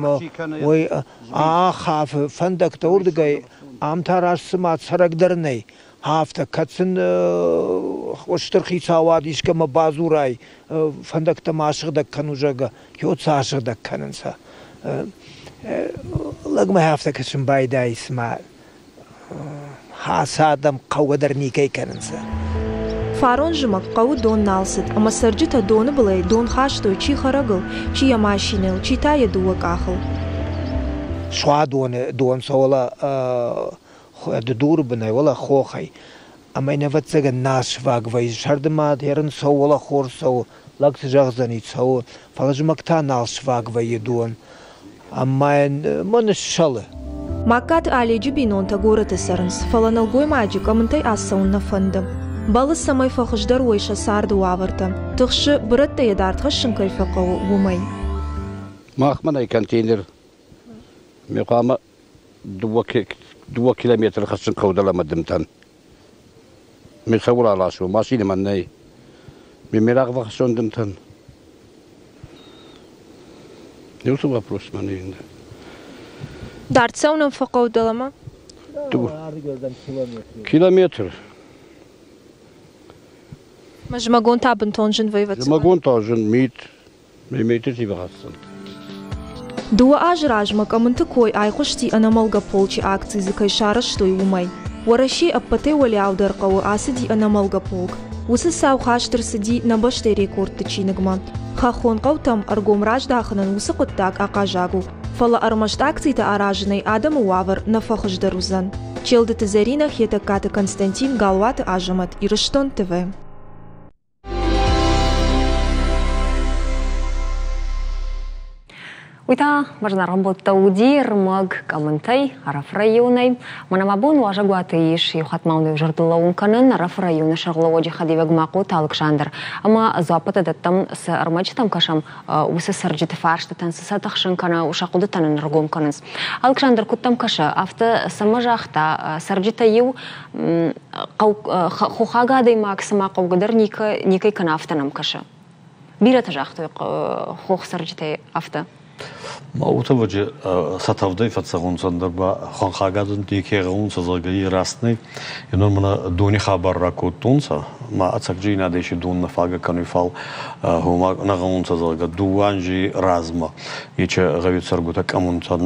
уый ахафы фӕндӕгтӕ уырдыгӕй. Ам та раст цыма цӕрӕг дӕр нӕй. Афтӕ, кӕд сын стыр хицауад искӕмӕ бадзурай, фӕндӕгтӕ ма сыгъдӕг кӕну, зӕгъгӕ, йод сӕ асыгъдӕг кӕнынц. Лӕгмӕ афтӕ кӕсын байдайы, цыма ацы адӕм хъӕугӕ дӕр никӕй кӕнынц. Фарон зымӕг хъӕуы дон нал цыд, ӕмӕ цӕрджытӕ доны былӕй дон хастой чи хӕрӕгыл, чи йӕ машинӕйыл, чи та йӕ дыууӕ къахыл. Суадоны дон цӕуылӕ дуры бынӕй, уӕлӕ хохӕй. Ӕмӕ йын, ӕвӕццӕгӕн, нал сваг вӕййы. Сӕрды ма хӕрын цӕуы, уӕлӕ хорз цӕуы, лӕг цы зӕгъдзӕни, цӕуы, фӕлӕ зымӕг та нал сваг вӕййы дон. Ӕмӕ йын мӕн ссӕлы. Магкаты Оледжы бинонтӕ горӕты цӕрынц, фӕлӕ нӕлгоймаджы къӕмынтӕй ацӕуын нӕ фӕнды. Бӕллы, цӕмӕй фӕхуыздӕр уой сӕ царды уавӕртӕ. Тыхсы, бырӕттӕ йӕ дард хӕссын кӕй фӕхъӕуы, уымӕй. Махмӕ нӕй контейнер. Ме хъуамӕ дыууӕ километры хӕссын хъӕуы дӕлӕмӕ дымтӕн. Ме цӕуыл аласон, машинӕ мӕн нӕй. Ме ме рагъвӕхссон дымтӕн. Уыцы вопрос мӕ не Дард цӕуынӕн фӕхъӕуы дӕлӕмӕ? Километр. Зымӕгон та бынтон зын вӕййы. Зымӕгон та зын, мит, Меметы тивгъӕццӕн. Дыууӕ азы размӕ Къӕмынты кой айхъуысти ӕнӕмӕлгӕ полчы акци дзы кӕй сарӕзтой, уымӕй. Уӕрӕсейы ӕппӕтӕй уӕлиаудӕр хъӕуы ацыди ӕнӕмӕлгӕ полк. Уыцы цау хаст ӕрцыди нӕ бӕстӕйы рекордты чиныгмӕ. Хӕххон хъӕутӕм ӕргом раздахынӕн уыцы хъуыддаг ахъаззаг у, фӕлӕ ӕрмӕст акцитӕ аразынӕй адӕмы уавӕр нӕ фӕхуыздӕр уыдзӕн. Челдыты Зӕринӕ, Хетӕгкаты Константин, Галуаты Азӕмӕт, Ирыстон ТВ. Уый та зынаргъ ӕмбӕлттӕ уыди ӕрмӕг Къӕмынтӕй, Ӕрӕфы районӕй. Мӕнӕ мӕ бон уазӕгуаты ис иу хатт ма уын зӕрдыл лӕууын кӕнын Ӕрӕфы районы сӕргълӕууӕджы хӕдивӕг Махъоты Алыксандр. Ӕмӕ дзуаппытӕ дӕттӕм, цы ӕрмӕджытӕм кӕсӕм, уыцы цӕрджыты фарстытӕн, цы сӕ тыхсын кӕны, сӕ хъуыдытӕ нын ӕргом кӕнынц. Алыксандр, куыд дӕм кӕсы, афтӕ цӕмӕ загъта, цӕрджытӕ иу хохаг адӕймаг цыма хъӕугӕ дӕр никӕй кӕны, афтӕ нӕм кӕсы. Бирӕтӕ загътой хох цӕрджытӕй афтӕ. Утӕвӕджы сӕ тӕвдӕй фӕцӕгъунцӕ, ӕндӕр ба хуӕнхаг адӕмти ке гъӕунцӕ, зӕгъгӕ, е раст нӕй. Енон мӕнӕ дони хабар ракодтонцӕ, ма ӕцӕгдзийнадӕй си дон нӕ фагӕ кӕнуй, фал гъома нӕ гъӕунцӕ, зӕгъгӕ, дууӕ анзи размӕ ечи гъӕуи цӕргутӕ Къӕмунтӕн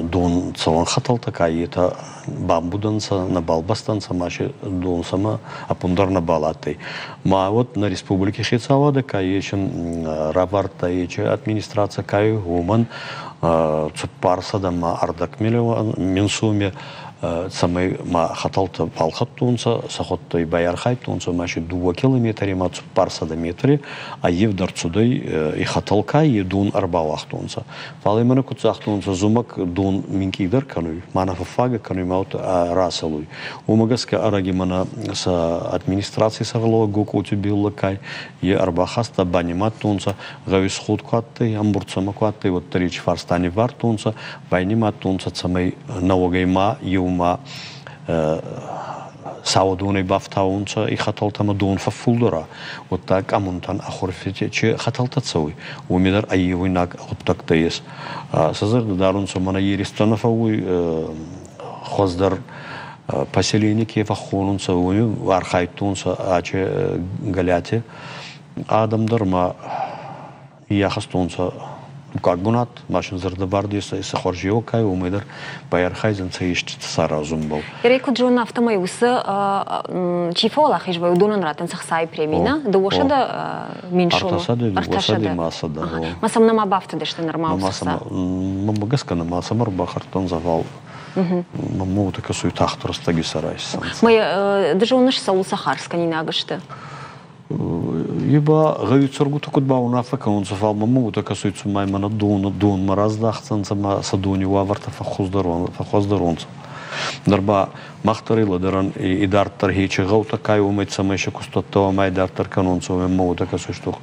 дон цӕуӕн хӕтӕлтӕ ка етӕ бамбудӕнцӕ, нӕбал бастӕнцӕ ма си дон сӕмӕ ӕппундӕр нӕбал адтӕй. Ма вот нӕ республики хецауадӕ ка ечин равардта, ечи администраци ка уомӕн цуппарсӕдӕ ма ӕрдӕг миллион мин суми, цӕмӕй ма хӕтӕлтӕ балхӕдтонцӕ, сӕхуӕдтӕй байархайдтонцӕ ма си дууӕ километри ма цуппарсӕдӕ метри аййевдӕр цудӕй и хӕтӕл ка е дон ӕрбауагътонцӕ. Фал имӕ куд загътонцӕ, зумӕг дон минкъийдӕр кӕнуй, ма нӕ фӕффагӕ кӕнуй, ма расӕлуй. Уомӕ гӕсгӕ ӕрӕги мӕнӕ сӕ администраций сӕргълӕууӕг Гокъоти Беллакай е ӕрбахаста, банимадтонцӕ, гъӕуи сход ку адтӕй, ӕмбурд сӕмӕ ку адтӕй, уӕддӕр ечи фарста ниввардтонцӕ, байнимадтонцӕ, цӕмӕй нӕуӕгӕй ма еума сауӕдонӕй бафтаунцӕ и хӕтӕлтӕмӕ дон фӕффулдӕр уӕдта къӕмунтӕн ӕ чи хӕтӕлтӕ цӕуй, уоми дӕр ӕййевуйнаг гъуддӕгтӕ ес. Сӕ зӕрдӕ дарунцӕ, мӕнӕ еристӕ нӕ фӕууй хуӕздӕр поселени ке фӕххонунцӕ, уоми архайдтонцӕ аче Галиати адӕм дӕр ма Иахӕстонцӕ дуккаг бунат, ма син зӕрдӕвӕрд ес, сӕ хуӕрзеуӕг ка уомӕй дӕр байархайдзӕнцӕ еститӕ саразунбӕл. Ерӕй куд зонун, афтӕмӕй уыцы чи фӕуӕлахиз вӕййы, уыдонӕн раттынц ӕхцайы преми, нӕ? Дыууӕсӕдӕ мин сомы? Ӕртӕсӕдӕ, дыууӕсӕдӕ ма сӕдӕ. Ма сӕм нӕма бафтыдысты нырма уыцы ӕхца? Мӕнмӕ гӕсгӕ нӕма сӕм ӕрбахӕрдтӕн дзӕгъӕл. Мӕнмӕ уотӕ кӕсуй тагъд рӕстӕги сӕ райсдзӕнцӕ. Ма ды зоныс, цӕуыл сӕ хардз кӕнинаг сты? Е ба гъӕуи цӕргутӕ куд баунаффӕ кӕнунцӕ, фал мӕмӕ уотӕ кӕсуй, цума мӕнӕ дон донмӕ раздӕхдзӕнцӕ ма сӕ дони уавӕртӕ фӕххуӕздӕр уонцӕ. Нур ба мах дӕр лӕдӕрӕн идарддӕр хечи гъӕутӕ ка уомӕй цӕмӕй сӕ кустуӕттӕ уомӕй идарддӕр кӕнунцӕ, уомӕ уотӕ кӕсуй, што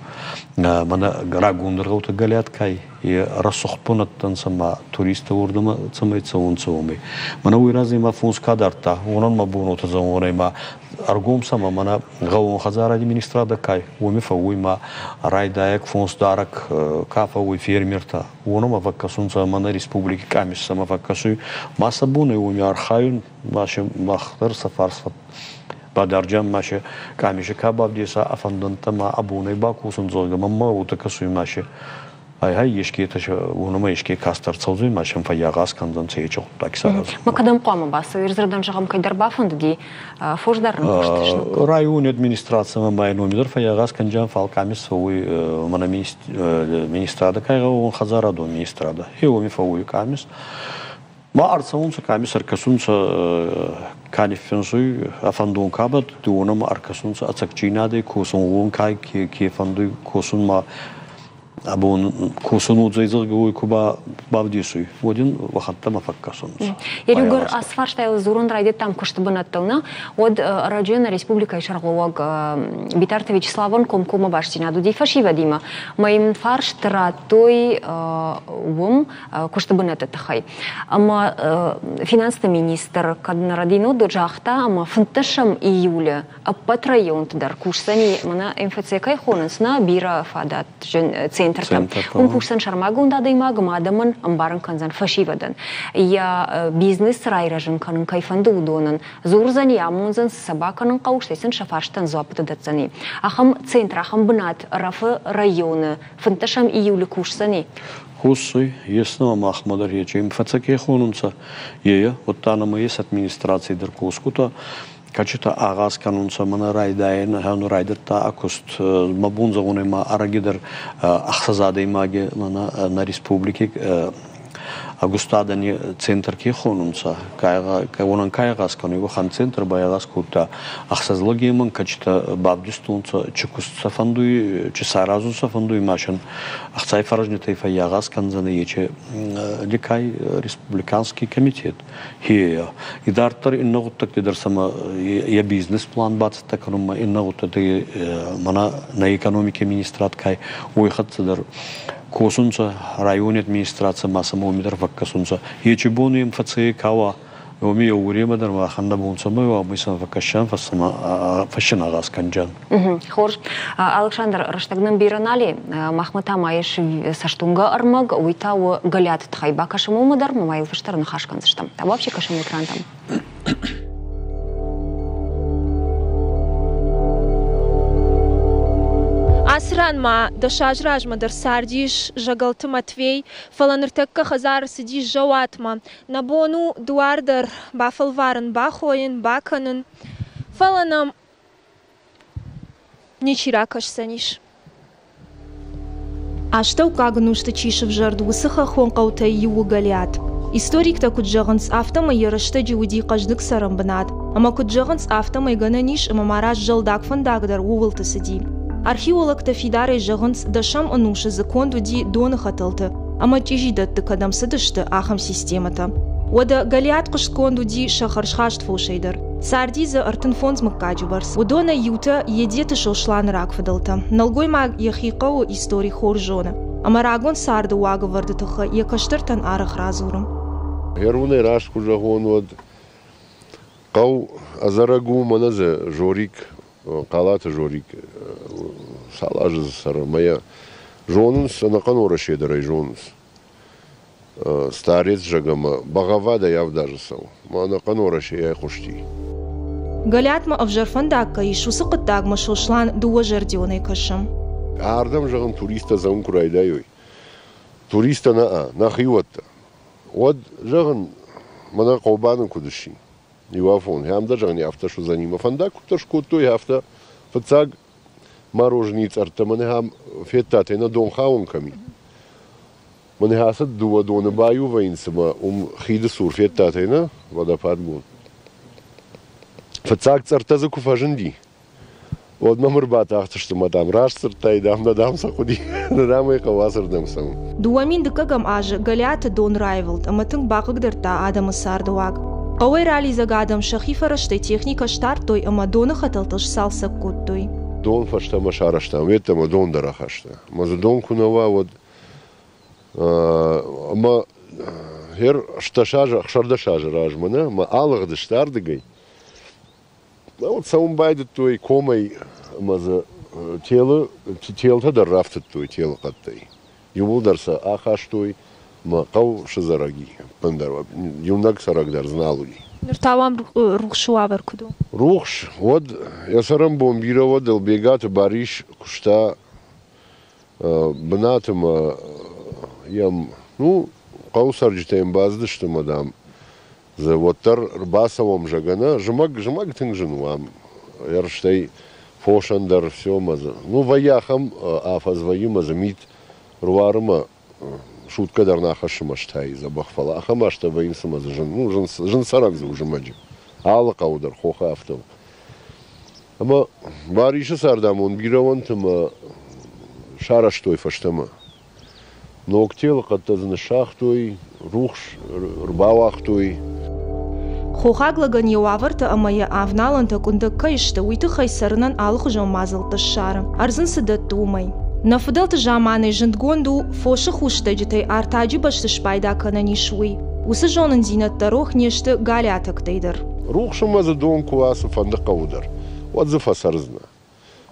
мӕнӕ рагондӕр гъӕутӕ Галиат кай е рӕсугъд бунӕттӕ ма туристтӕ уордӕмӕ цӕмӕй цӕунцӕ, уомӕй. Мӕнӕ уой рази ма фонс ка дардта, уонӕн ма бон уотӕ зӕгъун ма ӕргом сӕмӕ мӕнӕ гъӕууон хӕдзаради министрадӕ ка уоми фӕууй ма райдайӕг фонсдарӕг ка фӕууй фермертӕ, уонӕмӕ фӕккӕсунцӕ ӕма нӕ республики къамис сӕмӕ фӕккӕсуй. Ма сӕ бон ӕй уоми архайун, ма се мах дӕр сӕ фарс бадарджан ма се къамиси ка бавдеса ӕ фӕндӕнттӕ ма ӕ бонӕй бакосун, зӕгъгӕ, мӕнмӕ уотӕ кӕсуй ма се Ай-гьай, еске уонӕмӕ еске кастӕр цӕудзӕй ма сӕм фӕййагъаз кӕндзӕнцӕ ечи гъуддаг исаразун. Ма кӕдӕм хъуамӕ бацӕуй? Ӕрдзырдӕн зӕгъӕм, кӕйдӕр бафӕндыди фосдарыны куыст сног? Райони администрацимӕ ма номи дӕр фӕййагъаз кӕнджан, фал къамис фӕууй мӕнӕ министрадӕ кай гъӕуон хӕдзарадон министрадӕ. Е уоми фӕууй къамис. Ма ӕрцӕунцӕ къамис ӕркӕсунцӕ ка ниффинсуй, ӕ фӕндон ка бадтуй, уонӕмӕ ӕркӕсунцӕ ӕцӕгдзийнадӕй косунгъон ка ке фӕндуй косунмӕ абон косун уодзӕй, зӕгъгӕ, уой ку бавдесуй, уӕд ин уӕхӕнттӕмӕ фӕккӕсунцӕ. Еругӕр ацы фарстайыл дзурын райдыдтам куысты бынӕттыл, нӕ? Уӕд ӕрӕджы нӕ республикӕйы сӕргълӕууӕг Битарты Вячеславӕн комкоммӕ бастдзинад уыди фӕсивӕдимӕ. Мӕ йын фарст радтой уым куысты бынӕтты тыххӕй. Ӕмӕ финансты министр кӕд нӕ рӕдинод загъта, ӕмӕ 15 июлы ӕппӕт районты дӕр кусдзӕни, мӕнӕ МФЦ кӕй хонынц, нӕ бирӕ фадатджын центртӕ. Уым кусдзӕн сӕрмагонд адӕймаг ӕмӕ адӕмӕн ӕмбарын кӕндзӕн фӕсивӕдӕн. Йӕ бизнес райрӕзын кӕнын кӕй фӕнды, уыдонӕн дзурдзӕни, амондзӕн, цы сӕ бакӕнын хъӕуы, стӕй сын сӕ фарстӕн дзуаппытӕ дӕтдзӕни. Ахӕм центр, ахӕм бынат Ӕрӕфы районы 15 июлы кусдзӕни. Косуй, ес нӕмӕ махмӕ дӕр ечи МФЦ ке хонунцӕ, е, уӕдта нӕмӕ ес администраций дӕр косгутӕ, кӕцитӕ агъаз кӕнунцӕ мӕнӕ райдайӕн райдӕдта ӕ куст. Мӕ бон зӕгъун ма ӕрӕги дӕр ӕхсӕз адӕймаги мӕнӕ нӕ республики. Ӕгустадӕни центр ке хонунцӕ, уонӕн ка игъаз кӕнуй, уӕхӕн центр байагъаз кодта. Ӕхсӕз лӕгемӕн кӕчитӕ бавдистонцӕ, чи куст сӕ фӕндуй, чи саразун сӕ фӕндуй, ма син ӕхцай фӕрӕзнитӕй фӕййагъаз кӕндзӕнӕй ечи лекай республиканский комитет. Хе, идарддӕр иннӕ гъуддӕгти дӕр сӕмӕ йӕ бизнес-план бацӕттӕ кӕнунмӕ, иннӕ гъуддӕгти мӕнӕ нӕ экономики министрад кай, уой хӕццӕ дӕр косунцӕ, райони администраци ма сӕмӕ уоми дӕр фӕккӕсунцӕ. Ечи бон им фӕцӕй ка уа, уоми еугуремӕ дӕр уӕхӕн нӕ бон цӕмӕй уа, уомӕй сӕмӕ фӕккӕсӕн, фӕссӕн агъаз кӕнджан. Хорз. Александр, рӕстӕг нын бирӕ нал и. Махмӕ та ма ис цӕстуынгӕ ӕрмӕг, уый та у Гӕлиаты тыххӕй. Бакӕсӕм уымӕ дӕр, ма йыл фӕстӕдӕр ныхас кӕндзыстӕм. Вообще кӕсӕм экрантӕм. Ацы ран ма дӕс азы размӕ дӕр цардис Зӕгӕлты Матвей, фӕлӕ ныртӕккӕ хӕдзары цыдис зӕуатмӕ. Нӕ бон у дуар дӕр бафӕлварын бахойын, бакӕнын, фӕлӕ нӕм ничи ракӕсдзӕнис. Астӕуккаг ӕнусты чи сывзӕрд, уыцы хӕххон хъӕутӕй иу у Гӕлиат. Историктӕ куыд зӕгъынц, афтӕмӕй йӕ рӕстӕджы уыди хъӕздыг цӕрӕнбынат, ӕмӕ куыд зӕгъынц, афтӕмӕй гӕнӕн ис ӕмӕ ма раз зӕлдаг фӕндаг дӕр ууылты цыди. Археологтӕ фидарӕй зӕгъынц, дӕсӕм ӕнусы дзы конд уыди доны хӕтӕлты ӕмӕ чъизидӕтты кӕдӕм цыдысты, ахӕм системӕтӕ. Уӕдӕ Гӕлиат хъуыстгонд уыди сӕ хӕрзхаст фосӕй дӕр. Царди дзы 35 мыггаджы бӕрц. Уыдонӕй иутӕ Едеты Сосланы рагфыдӕлтӕ. Нӕлгоймаг йӕхи хъӕуы истори хорз зоны ӕмӕ рагон царды уагӕвӕрды тыххӕй йӕ кӕстӕртӕн арӕх радзуры. Хӕрунӕй раст куы зӕгъон, уӕд хъӕу ӕдзӕрӕг у, мӕнӕ дзы Жорик, Хъалаты Жорик цал азы дзы цӕры, ӕмӕ йӕ зонынц, ӕнӕхъӕн Уӕрӕсе дӕр ӕй зонынц. Старец зӕгъ ӕмӕ бӕгъӕввадӕй авд азы цӕуы, ма ӕнӕхъӕн Уӕрӕсейӕ хъуысти. Гӕлиатмӕ ӕвзӕр фӕндаг кӕй ис, уыцы хъуыддагмӕ Сослан дыууӕзӕрдионӕй кӕсы. Ардӕм, зӕгъын, туристтӕ цӕуын куы райдайой, туристтӕ нӕ, нӕхиуӕттӕ, уӕд, зӕгъын, мӕнӕ Хъобаны куыд сси, иу афон, ам дӕр, зӕгъын, афтӕ суыдзӕни. Мӕ фӕндаг куыддӕр скодтой, афтӕ фыццаг мороженый цъӕрттӕ мӕнӕ ам федтат, ӕнӕ донхауӕн кӕм и. Мӕнӕ ацы дыууӕ доны баиу вӕййынц ӕмӕ уым хиды цур федтат, ӕнӕ водопадгонд. Фыццаг цъӕрттӕ дзы куы фӕзынди, уӕд мӕм ӕрбатахтысты мӕ, дам, раст дзырдтай, дам, нӕ дам сӕ хъуыди, нӕ дам ӕй хъӕуы ацырдӕм цӕуын. 2002 азы Гӕлиаты дон раивылд ӕмӕ тынг бахъыгдардта адӕмы цардыуаг. Хъӕуӕй ралидзӕг адӕм сӕхи фӕрӕзтӕй техникӕ стардтой ӕмӕ доны хӕтӕлтыл сцалцӕг кодтой. Дон фӕстӕмӕ сарӕзтам, йеддӕмӕ дон дӕр ахаста. Ӕмӕ дзы дон куы нӕ уа, уӕд ӕмӕ хер стӕс азы, 16 азы размӕ нӕ, ӕмӕ алыгъдысты ардыгӕй. Цӕуын байдыдтой комӕй ӕмӕ дзы телы телтӕ дӕр рафтыдтой телы хъӕдтӕй. Иууылдӕр сӕ ахастой ӕмӕ хъӕу сыдзӕрӕг и. Ӕппындӕр иунӕг цӕрӕг дӕр дзы нал уыди. Ныр та уӕм рухсы уавӕр куыд у? Рухс, уӕд йӕ цӕрӕнбон бирӕ уӕд Ӕлбегаты Барис куыста бынаты ӕмӕ йӕм, ну, хъӕуы цӕрджытӕ йӕм бацыдысты ӕмӕ, дам, дзы уӕддӕр ӕрбацӕуӕм, зӕгъгӕ, нӕ зымӕг, зымӕг тынг зын у ам. Ӕрстӕй фосӕн дӕр все ӕмӕ дзы, ну, вӕййы ахӕм афӕдз вӕййы ӕмӕ дзы мит руары ӕмӕ суткӕ дӕр нӕ хӕссы мӕстӕй дзӕбӕх, фӕлӕ ахӕм азтӕ вӕййынц ӕмӕ дзы зын, ну, зын, зын цӕрӕн дзы у зымӕджы. Алы хъӕуы дӕр хохы афтӕ у. Ӕмӕ Барисы цардамонд бирӕ уӕнт ӕмӕ сарӕзтой фӕстӕмӕ. Ног телыхъӕдтӕ дзы ныссагътой, рухс ӕрбауагътой. Хохаг лӕгӕн йӕ уавӕртӕ ӕмӕ йӕ авналӕнтӕ къуындӕг кӕй сты, уый тыххӕй цӕрынӕн алыхуызон мадзӕлттӕ ссары, ӕрдз ын цы дӕтты, уымӕй. Нӕ фыдӕлты заманӕй зындгонд у, фосы хусстӕджытӕй артаджы бӕсты спайда кӕнӕн ис, уый. Уыцы зонындзинӕдтӕ рох не сты галиатӕгтӕй дӕр. Рухс ӕмӕ дзы дон куы уа цыфӕнды хъӕуы дӕр, уӕд дзы фӕцӕрдзынӕ.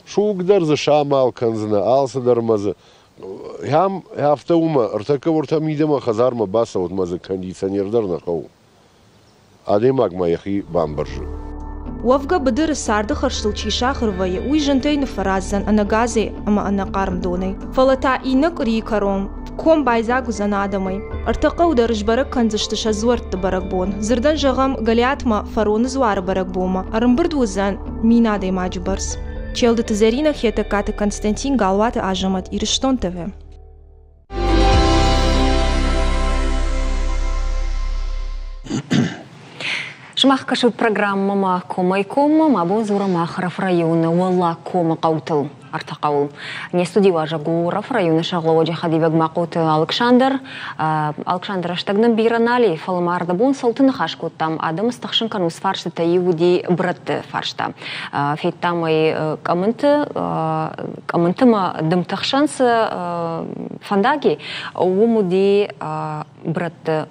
Суг дӕр дзы самал кӕндзынӕ, алцыдӕр ӕмӕ дзы Ам афтӕ уымӕ, ӕртӕккӕ уӕртӕ мидӕмӕ хӕдзармӕ бацӕут мӕ дзы кондиционер дӕр нӕ хъӕуы. Адӕймаг ма йӕхи бамбӕрзы. Уӕвгӕ быдыры царды хӕрзтыл чи сахуыр вӕййы, уый зынтӕй ныффӕраздзӕн ӕнӕ газӕй ӕмӕ ӕнӕ хъарм донӕй. Фӕлӕ та иннӕ къуырийы кӕрон ком байдзаг уыдзӕн адӕмӕй. Ӕртӕ хъӕу дӕр сбӕрӕг кӕндзысты сӕ дзуӕртты бӕрӕгбон. Дзырдӕн зӕгъӕм, Гӕлиатмӕ Фароны дзуары бӕрӕгбонмӕ ӕрӕмбырд уыдзӕн 1000 адӕймаджы бӕрц. Челдыты Зӕринӕ, Хетӕгкаты Константин, Галуаты Азӕмӕт, Ирыстон ТВ. Сымах кӕсут программӕмӕ Комӕй-коммӕ, мӕ бон дзурӕм Ӕрӕфы районы Уӕллаг комы хъӕутыл, ӕртӕ хъӕуыл. Не студийы уазӕг у Ӕрӕфы районы сӕргълӕууӕджы хӕдивӕг Махъоты Алыксандр. Алыксандр, рӕстӕг нын бирӕ нал и, фӕлӕ ма ӕрдӕбон цӕуылты ныхас кодтам, адӕмы стыхсын кӕнынц фарстытӕ иу уыди брӕтты фарста. Федтам ӕй Къӕмынты, Къӕмынты ма дымты хсӕн цы фӕндаг и, уым уыди брӕтты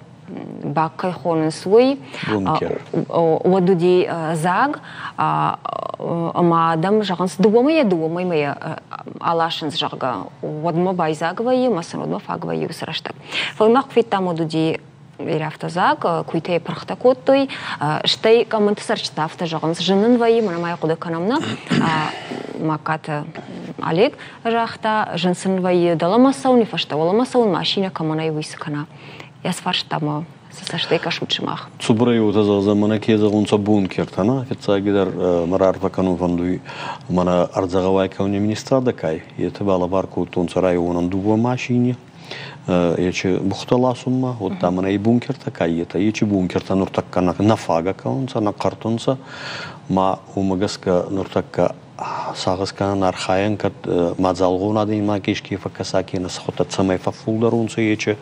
бак кӕй хонынц, уый. Уӕд уыди дзаг, ӕмӕ адӕм зӕгъынц, дыууӕ мӕйы аласынц, зӕгъгӕ, уӕдмӕ байдзаг вӕййы, ӕмӕ сын уӕдмӕ фаг вӕййы уыцы рӕстӕг. Фӕлӕ мах куы федтам, уӕд уыди бирӕ дзаг, куыйтӕй пырхтӕ кодтой, стӕй къӕмынты цӕрджытӕ афтӕ зӕгъынц, зын нын вӕййы, мӕнӕ ма йӕ хъуыды кӕнӕм нӕ, Магкаты Олег загъта, зын сын вӕййы дӕлӕмӕ цӕуын, фӕстӕ уӕлӕмӕ цӕуын, машинӕ кӕмӕн ӕй уый цы кӕна. Йӕ фарста ма цы цӕстӕй кӕсут сымах? Цубырӕй уотӕ зӕгъдзӕн, мӕнӕ ке зӕгъунцӕ бункертӕ, нӕ? Фиццагидӕр мӕ раарфӕ кӕнун фӕндуй, мӕнӕ ӕрдзӕгъӕуай кӕуни министрадӕ кай, етӕ балӕвар кодтонцӕ районӕн дууӕ машини, ечи бухтӕ ласунмӕ, уӕдта мӕнӕ и бункертӕ кай етӕ, ечи бункертӕ нуртӕккӕ нӕ фагӕ кӕунцӕ, нӕ хъӕртунцӕ, ма уомӕ гӕсгӕ нуртӕккӕ сагъӕс кӕнӕн архайӕн, кӕд мадзалгъон адӕймаг еске фӕккӕса кенӕ сӕхуӕдтӕ цӕмӕй фӕффулдӕр унцӕ ече,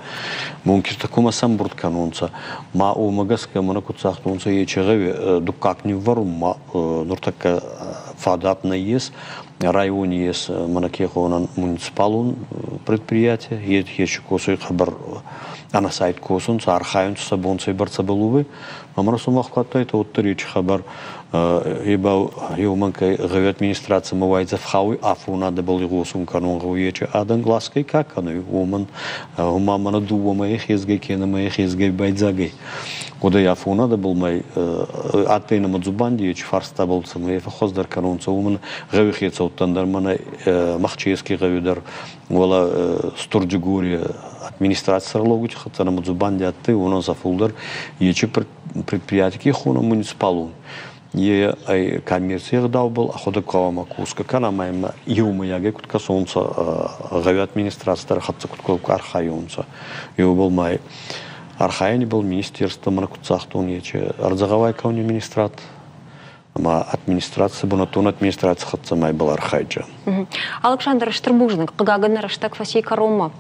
мункиртӕ кумӕ сӕмбурд кӕнунцӕ. Ма уомӕ гӕсгӕ мӕнӕ куд загътонцӕ, ече гъӕуи дуккаг ниввӕрунмӕ нуртӕккӕ фадат нӕййес. Райони ес мӕнӕ ке хонӕн муниципалон предприятие, ечи косуй хъӕбӕр ӕнӕсайд косунцӕ, архайунцӕ сӕ бон цӕйбӕрцӕбӕл уй. Ма мӕнӕ сумах ку адтайтӕ, уӕддӕр ечи хабар Ибал еумӕнкӕй гъӕуи администрацимӕ уайдзӕф хауй афонадӕбӕл игъосун кӕнун гъӕуй ечи адӕн глазкӕй ка кӕнуй, уомӕн гъома мӕнӕ дууӕ мӕйи хезгӕй кенӕ мӕйи хезгӕй байдзаг ӕй. Уӕдӕй афонадӕбӕл мӕй адтӕй нӕмӕ дзубанди ечи фарстабӕл цӕмӕй фӕххуӕздӕр кӕнонцӕ, уомӕн гъӕуи хецӕуттӕн дӕр мӕнӕ Махчески гъӕуи дӕр уӕлӕ Стурджигори администраций сӕргълӕугути хӕццӕ нӕмӕ дзубанди адтӕй, уонӕн сӕ фулдӕр ечи предприятий хонӕн муниципалон. Е ӕй коммерций ӕгъдаубӕл ӕхуӕдӕг гъӕуама косгӕ кӕна ӕма имӕ еумӕйагӕй куд кӕсонцӕ, гъӕуи администраци дӕр хӕццӕ куд архайонцӕ. Еубӕл ма архайӕни бал министерство мӕнӕ куд загътон, ечи ӕрдзӕгъӕуай кӕуни министрад ӕма администраци, бунӕттон администраци хӕццӕ ма ибӕл архайджа. Алыксандр, стыр бузныг. Хъыгагӕн, нӕ рӕстӕг фӕци кӕронмӕ.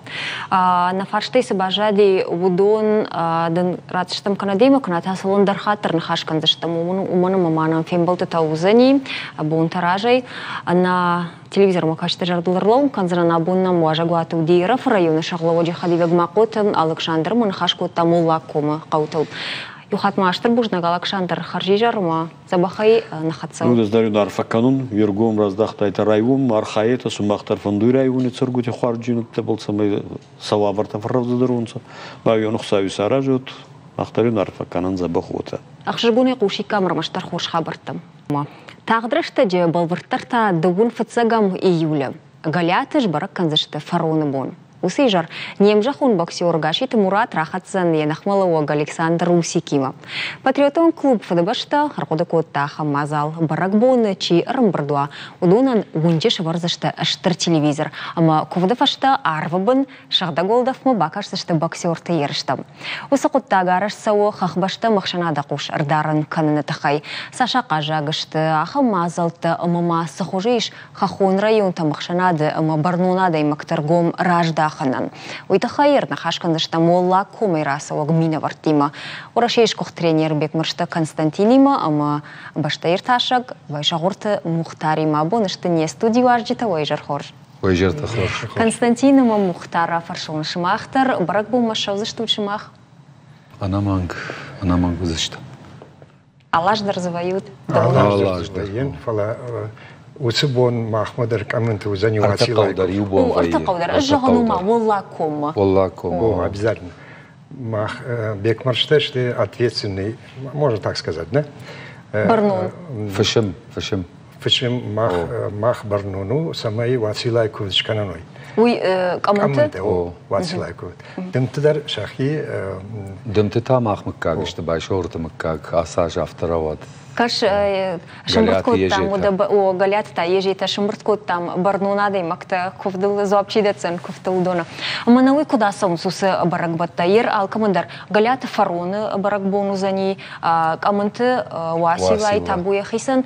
Нӕ фарстӕй цы баззади, уыдон дын ратдзыстӕм кӕнӕ демӕ, кӕнӕ та сыл ӕндӕр хатт дӕр ныхас кӕндзыстӕм, уымӕн ӕмӕ ма нӕм фембӕлдтытӕ уыдзӕни бонтӕ разӕй. Нӕ телевизормӕ кӕсты зӕрдыл ӕрлӕууын кӕндзынӕн, абон нӕм уазӕгуаты уыди Ӕрӕфы районы сӕргълӕууӕджы хӕдивӕг Махъоты Алыксандр ӕмӕ ныхас кодта Моллаг комы хъӕутыл. Иу хатт ма стыр бузныг, Алыксандр, хӕрзизӕрмӕ дзӕбӕхӕй ныххӕццӕ. Ну, дӕр арфӕ кӕнун, уе ргом раздахтайтӕ районмӕ, архайетӕ, сумах дӕр фӕндуй райони цӕргути хуарзджийнӕдтӕбӕл, цӕмӕй сӕ уавӕртӕ фӕррӕвдзӕдӕр унцӕ. Бауйон Хуцауи саразут, мах дӕр ин арфӕ кӕнӕн дзӕбӕх уотӕ. Ӕхсызгонӕй хъусиккам ӕрмӕстдӕр хорз хабӕрттӕм. Тагъд рӕстӕджы бӕлвырддӕр та дыууын фыццӕгӕм июлы Галиаты сбӕрӕг кӕндзысты фароны бон. Уыцы изӕр не мзӕххон боксер Гаситы Мурат рахӕцдзӕн йӕ ныхмӕлӕууӕг Александр Усикимӕ. Патриотон клуб Фыдыбӕстӕ ӕрхъуыды кодта ахӕм мадзал. Бӕрӕгбоны чи ӕрӕмбырд уа, уыдонӕн уынджы сӕвӕрдзысты стыр телевизор ӕмӕ куывды фӕстӕ арвы бын сыгъдӕг уӕлдӕфмӕ бакӕсдзысты боксерты ерыстӕм. Уыцы хъуыддаг арӕзт цӕуы хӕхбӕстӕм ӕхсӕнады хъус ӕрдарын кӕныны тыххӕй. Цас ахъаззаг сты ахӕм мадзӕлттӕ ӕмӕ ма цы хуызы ис хӕххон районтӕм ӕхсӕнады ӕмӕ бӕрнон адӕймӕгты ргом раздахынӕн. Уый тыххӕй ӕрныхас кӕндзыстӕм Уӕллаг комӕй рацӕуӕг минӕвӕрттимӕ, Уӕрӕсейы сгуыхт тренер Бекмырзты Константинимӕ ӕмӕ бӕстӕиртасӕг Байсӕгъуырты Мухтаримӕ. Абон сты не студиуазджытӕ, уӕ изӕр хорз. Уӕ изӕртӕ хорз. Константин ӕмӕ Мухтар рафӕрсон сымах дӕр. Бӕрӕгбонмӕ ссӕудзыстут сымах? Ӕнӕмӕнг, ӕнӕмӕнг уыдзыстӕм. Алаз дӕр дзы вӕййут? Алаз дӕр вӕййын, фӕлӕ уыцы бон махмӕ дӕр къӕмынты уыдзӕни Уациллайы дӕр иу бон вӕййы. Ӕртӕ хъӕу дӕр. Ӕз зӕгъын уымӕ, Уӕллаг коммӕ. Уӕллаг коммӕ. О, обязательно. Мах Бекмӕрзтӕ сты ответственный, можно так сказать, да? Бӕрнон. Фысым, фысым. Фысым мах, мах бӕрнон у, цӕмӕй Уациллайы куывд скӕнӕн уой. Уый къӕмынты? О, Уациллайы куывд. Дымты дӕр сӕхи Дымты та мах мыггаг сты, Байсоырты мыггаг ацы аз афтӕ рауад. Кӕс, сӕмбырд кодтам, о, Галиаты та Езетӕ сӕмбырд кодтам бӕрнон адӕймӕгтӕ, куывдыл дзуапп чи дӕтдзӕн, куывдтыл уыдоны. Ӕмӕ нӕ уый куыд ацӕуынц уыцы бӕрӕгбӕттӕ? Ер алкӕмӕн дӕр Галиаты фароны бӕрӕгбон уыдзӕни, Къӕмынты Уациллайы табу йӕхицӕн,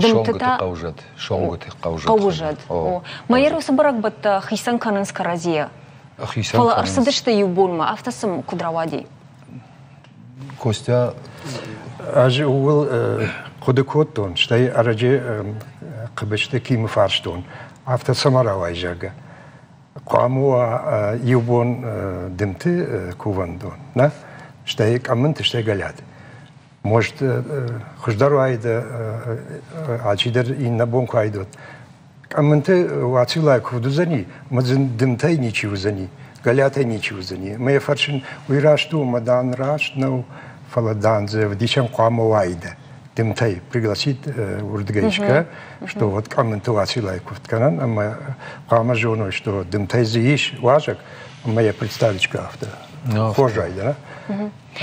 дымты та хъӕузӕд, Сонгуыты хъӕузӕд. Хъӕузӕд. Мӕ ер уыцы бӕрӕгбӕттӕ хицӕн кӕнынц кӕрӕдзийӕ. Хицӕн Фӕлӕ ӕрцыдысты иу бонмӕ, афтӕ сын куыд рауади? Костя, ӕз ууыл хъуыды кодтон, стӕй ӕрӕджы Хъыбызты Кимы фарстон, афтӕ цӕмӕ рауайы, зӕгъгӕ. Хъуамӕ уа иу бон дымты кувӕндон, нӕ? Стӕй къӕмынты, стӕй Галиаты. Может, хуыздӕр уаид, алчидӕр иннӕ бон куы уаид, уӕд. Къӕмынты Уациллайы куывд уыдзӕни, ӕмӕ дзы дымтӕй ничи уыдзӕни, Галиатӕй ничи уыдзӕни. Ӕмӕ йӕ фӕрсын, уый раст у, ӕмӕ дан раст нӕу, фӕлӕ дан дзы ӕвдисӕн хъуамӕ уаид дымтӕй. Пригласит уырдыгӕй искӕ, что вот Къӕмынты Уациллайы куывд кӕнӕн, ӕмӕ хъуамӕ зоной, что дымтӕй дзы ис уазӕг, ӕмӕ йӕ представичка афтӕ. Хорз уаид, нӕ?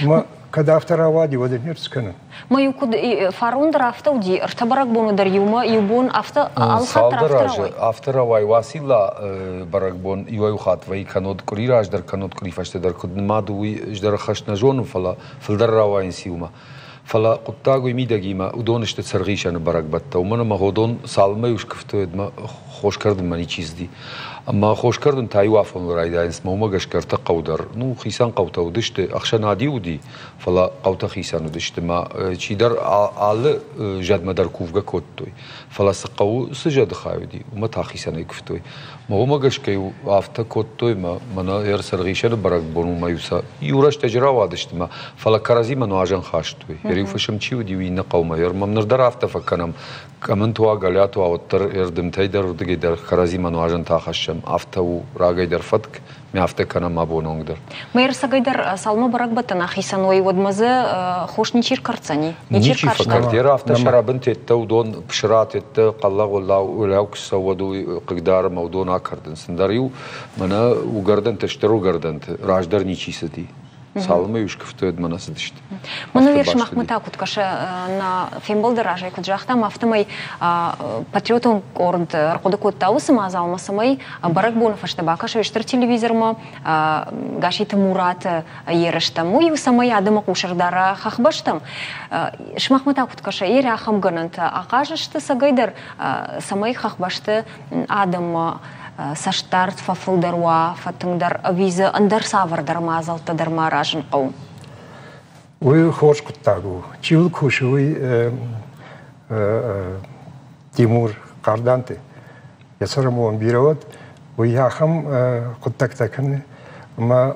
Ӕмӕ кӕд афтӕ рауади, уӕд ын не кӕнын. Ма-иу куыд фарон дӕр афтӕ уыди, ӕртӕ бӕрӕгбоны дӕр иумӕ иу бон афтӕ алхатт дӕр Цалдӕр азы афтӕ рауайы Уацилла бӕрӕгбон иуӕй-иу хатт вӕййы кӕннод къуыри раздӕр, кӕннод къуыри фӕстӕдӕр куыд нымад у, уый ӕз дӕр ӕххӕст нӕ зонын, фӕлӕ фылдӕр рауайынц иумӕ. Фӕлӕ хъуыддаг уый мидӕгимӕ, уыдон сты цыргъисӕны бӕрӕгбӕттӕ, уымӕн ӕмӕ уыдон цалынмӕ-иу скуывтой, уӕдмӕ хос кӕрдынмӕ ничи цыди. Ӕмӕ хос кӕрдын та иу афоныл райдайынц, мӕ уымӕ гӕсгӕ ӕртӕ хъӕу дӕр, ну, хицӕн хъӕутӕ уыдысты, ӕхсӕнад-иу уыди, фӕлӕ хъӕутӕ хицӕн уыдысты мӕ чидӕр алы зӕдмӕ дӕр кувгӕ кодтой. Фӕлӕ цы хъӕуы цы зӕды хай уыди, уымӕ та хицӕнӕй куывтой. Мӕ уымӕ гӕсгӕ-иу афтӕ кодтой мӕ мӕнӕ ӕрцӕргъисӕны бӕрӕгбон уымӕ-иу сӕ иу рӕстӕджы рауадысты мӕ, фӕлӕ кӕрӕдзимӕ нуазӕн хастой. Йӕ-иу фысым чи уыди, уый иннӕ хъӕумӕ. Мӕм ныр дӕр афтӕ фӕкӕнӕм, Къӕмынт уа, Галиат уа, уӕддӕр ӕрдымтӕй дӕр, уырдыгӕй дӕр кӕрӕдзимӕ нуазӕнтӕ ахӕссӕм. Афтӕ у рагӕй дӕр фӕтк, ме афтӕ кӕнӕм абоны онг дӕр. Ме рцӕгӕй дӕр цалынмӕ бӕрӕгбӕттӕн ахицӕн уой, уӕдмӕ дзы хос ничи ркӕрддзӕни? Ничи фӕкӕрд. Йе афтӕ сӕрӕбынтеттӕ уыдон, псыратеттӕ, хъӕллӕгъ куы цӕуы, уӕд уый хъыгдары ӕмӕ уыдон акӕрдынц. Ӕндӕр-иу мӕнӕ уыгӕрдӕнтӕ, стыр уыгӕрдӕнты раздӕр ничи цыди. Цалынмӕ-иу скуывтой, уӕдмӕ нӕ цыдысты. Мӕнӕ сымахмӕ та куыд кӕсы, нӕ фембӕлды разӕй куыд загътам, афтӕмӕй патриотон къорд ӕрхъуыды кодта уыцы мадзалмӕ, цӕмӕй бӕрӕгбоны фӕстӕ бакӕсой стыр телевизормӕ Гаситы Мураты ерыстӕм. Уый у, цӕмӕй адӕмы хъус ӕрдара хӕхбӕстӕм. Сымахмӕ та куыд кӕсы, йе ахӕм гӕнӕнтӕ ахъаз сты цӕгӕйдӕр, цӕмӕй хӕхбӕсты адӕммӕ цӕстдард фӕфылдӕр уа, фӕтынгдӕр ӕви дзы ӕндӕр цавӕрдӕр мадзӕлттӕ дӕр ма аразын хъӕуы? Уый хорз хъуыддаг у. Чи уыл кусы, уый Тимур Хъарданты. Йӕ цӕрӕнбон бирӕ уӕд, уый ахӕм хъуыддӕгтӕ кӕны, ӕмӕ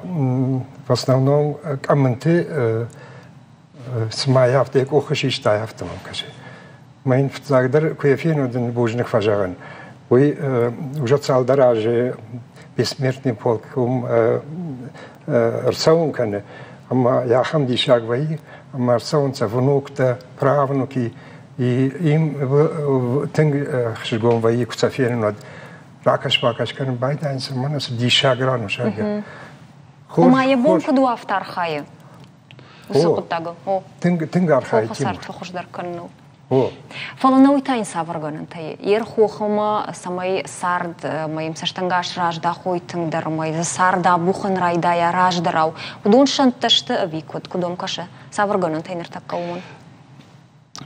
в основном къӕмынты цыма йӕ афтӕ йӕ къухы систа, афтӕ мӕм кӕсы. Мӕ йын фыццагдӕр куы йӕ фенон, дын бузныг фӕзӕгъын. Уый уже цалдӕр азы бессмертный полк уым ӕрцӕуын кӕны, ӕмӕ ахӕм диссаг вӕййы, ӕмӕ ӕрцӕуынц внуктӕ, правнуки, и им тынг ӕхсызгон вӕййы, куы сӕ фенын, уӕд ракӕс-бакӕс кӕнын байдайынц, ӕмӕ цы диссаг ран у, зӕгъгӕ. Ома йӕ бон куыд у афтӕ архайы? Уыцы хъуыддагыл. О. Тынг, тынг архайы Хохы цард фӕхуыздӕр кӕныныл. О. Фӕлӕ нӕ уый та йын цавӕр гӕнӕнтӕ и? Йе рхохмӕ, цӕмӕй цард ӕмӕ йӕм цӕстӕнгас раздахой тынгдӕр ӕмӕ дзы цард абухын райдайа раздӕрау, уыдон сӕнттӕ сты ӕви куыд? Куыд уӕм кӕсы? Цавӕр гӕнӕнтӕ ныртӕккӕ уымӕн?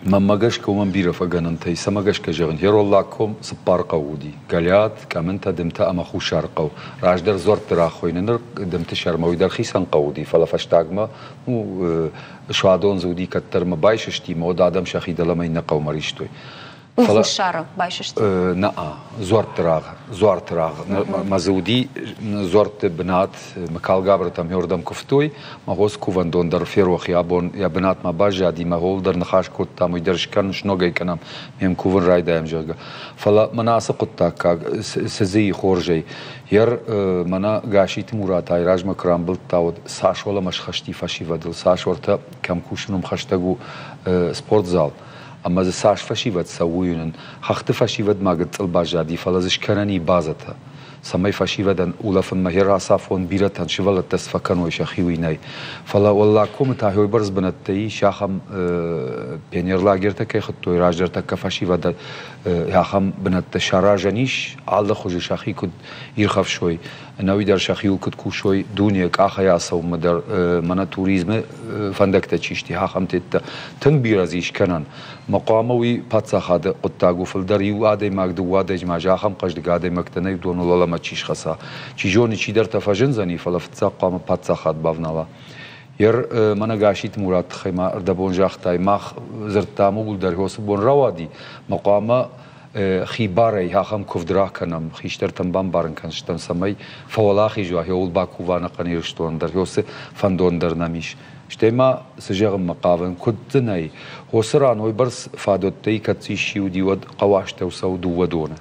Мӕнмӕ гӕсгӕ уымӕн бирӕ фӕгӕнӕнтӕ и. Цӕмӕ гӕсгӕ зӕгъын, Хероллаг ком цыппар хъӕуы уыди: Галиат, Къӕмынтӕ, Дымтӕ ӕмӕ Хуссар хъӕу. Раздӕр дзуӕртты рахойны, ныр Дымты сӕрмӕ уый дӕр хицӕн хъӕу уыди, фӕлӕ фӕстагмӕ ну, суадон дзы уыди кӕддӕр ӕмӕ байсысти, ӕмӕ уӕд адӕм сӕхи дӕлӕмӕ иннӕ хъӕумӕ ристой. Фӕлӕ Хуссары байсысти? Нӕ, дзуӕртты рагъ, дзуарты рагъ. Мӕ дзы уыди дзуӕртты бынат, Мыкалгабыртӕм хёрдӕм куывтой. Мӕ хос кувӕндон дӕр ферох и абон йӕ бынатмӕ баззади, мӕ хол дӕр ныхас кодтам, уый дӕр скӕн, сногӕй кӕнӕм, ме мкувын райдайӕм, зӕгъгӕ. Фӕлӕ мӕнӕ ацы хъуыддаггаг цы дзы и хорзӕй? Ер мӕнӕ Гаситы Мурат айразмӕ куы рамбылдта, уӕд цас уӕлӕмӕ схӕсти фӕсивӕдыл, цас уӕртӕ кӕм кусын, уым хӕстӕг у спортзал. Ӕмӕ дзы цас фӕсивӕд цӕуы, уый уынын. Хӕхты фӕсивӕд ма гыццыл баззади, фӕлӕ дзы скӕнӕн и базӕтӕ. цӕмӕй фӕсивӕдӕн улӕфынмӕ йӕ рацафон бирӕтӕн сывӕллӕттӕ цы фӕкӕной сӕхи уый нӕй. Фӕлӕ Уӕллагкомы та уыйбӕрц бынӕттӕ ис, ахӕм пионерлагертӕ кӕй хуыдтой раздӕр тӕккӕ фӕсивӕд ахӕм бынӕттӕ саразӕн ис, алы хуызы сӕхи куыд ирхӕфсой, ӕнӕуи дӕр сӕхиуыл куыд кусой, дуне къахӕй ацӕуынмӕ дӕр мӕнӕ туризмы фӕндӕгтӕ чи сты, ахӕм теттӕ тынг бирӕ дзы ис кӕнӕн. Мӕ хъуамӕ уый паддзахады хъуыддаг у, фылдӕр иу адӕймаг, дыууӕ адӕймаджы ахӕм хъӕздыг адӕймӕгтӕ нӕй, уыдоныл уӕлӕмӕ чи схӕца. Чи зоны, чидӕртӕ фӕзындзӕни, фӕлӕ фыццаг хъуамӕ паддзахад бавнала. Ер мӕнӕ Гаситы Мурат тыххӕй ма ӕрдӕбон загътай, мах дзырдтам ууыл дӕр, уыцы бон рауади, мӕ хъуамӕ хибарӕй ахӕм куывд ракӕнӕм, хистӕртӕн бамбарын кӕнстӕм, цӕмӕй фӕуӕлахиз уа, ууыл бакува ӕнӕхъӕн Ирыстон дӕр, уыцы фӕндон дӕр нӕм ис. Стӕй ма цы зӕгъынмӕ хъавын, куыд дзы нӕй, уыцы ран уыйбӕрц фадӕттӕй кӕд исчи уыди, уӕд хъӕуы астӕу цӕуы дыууӕ доны.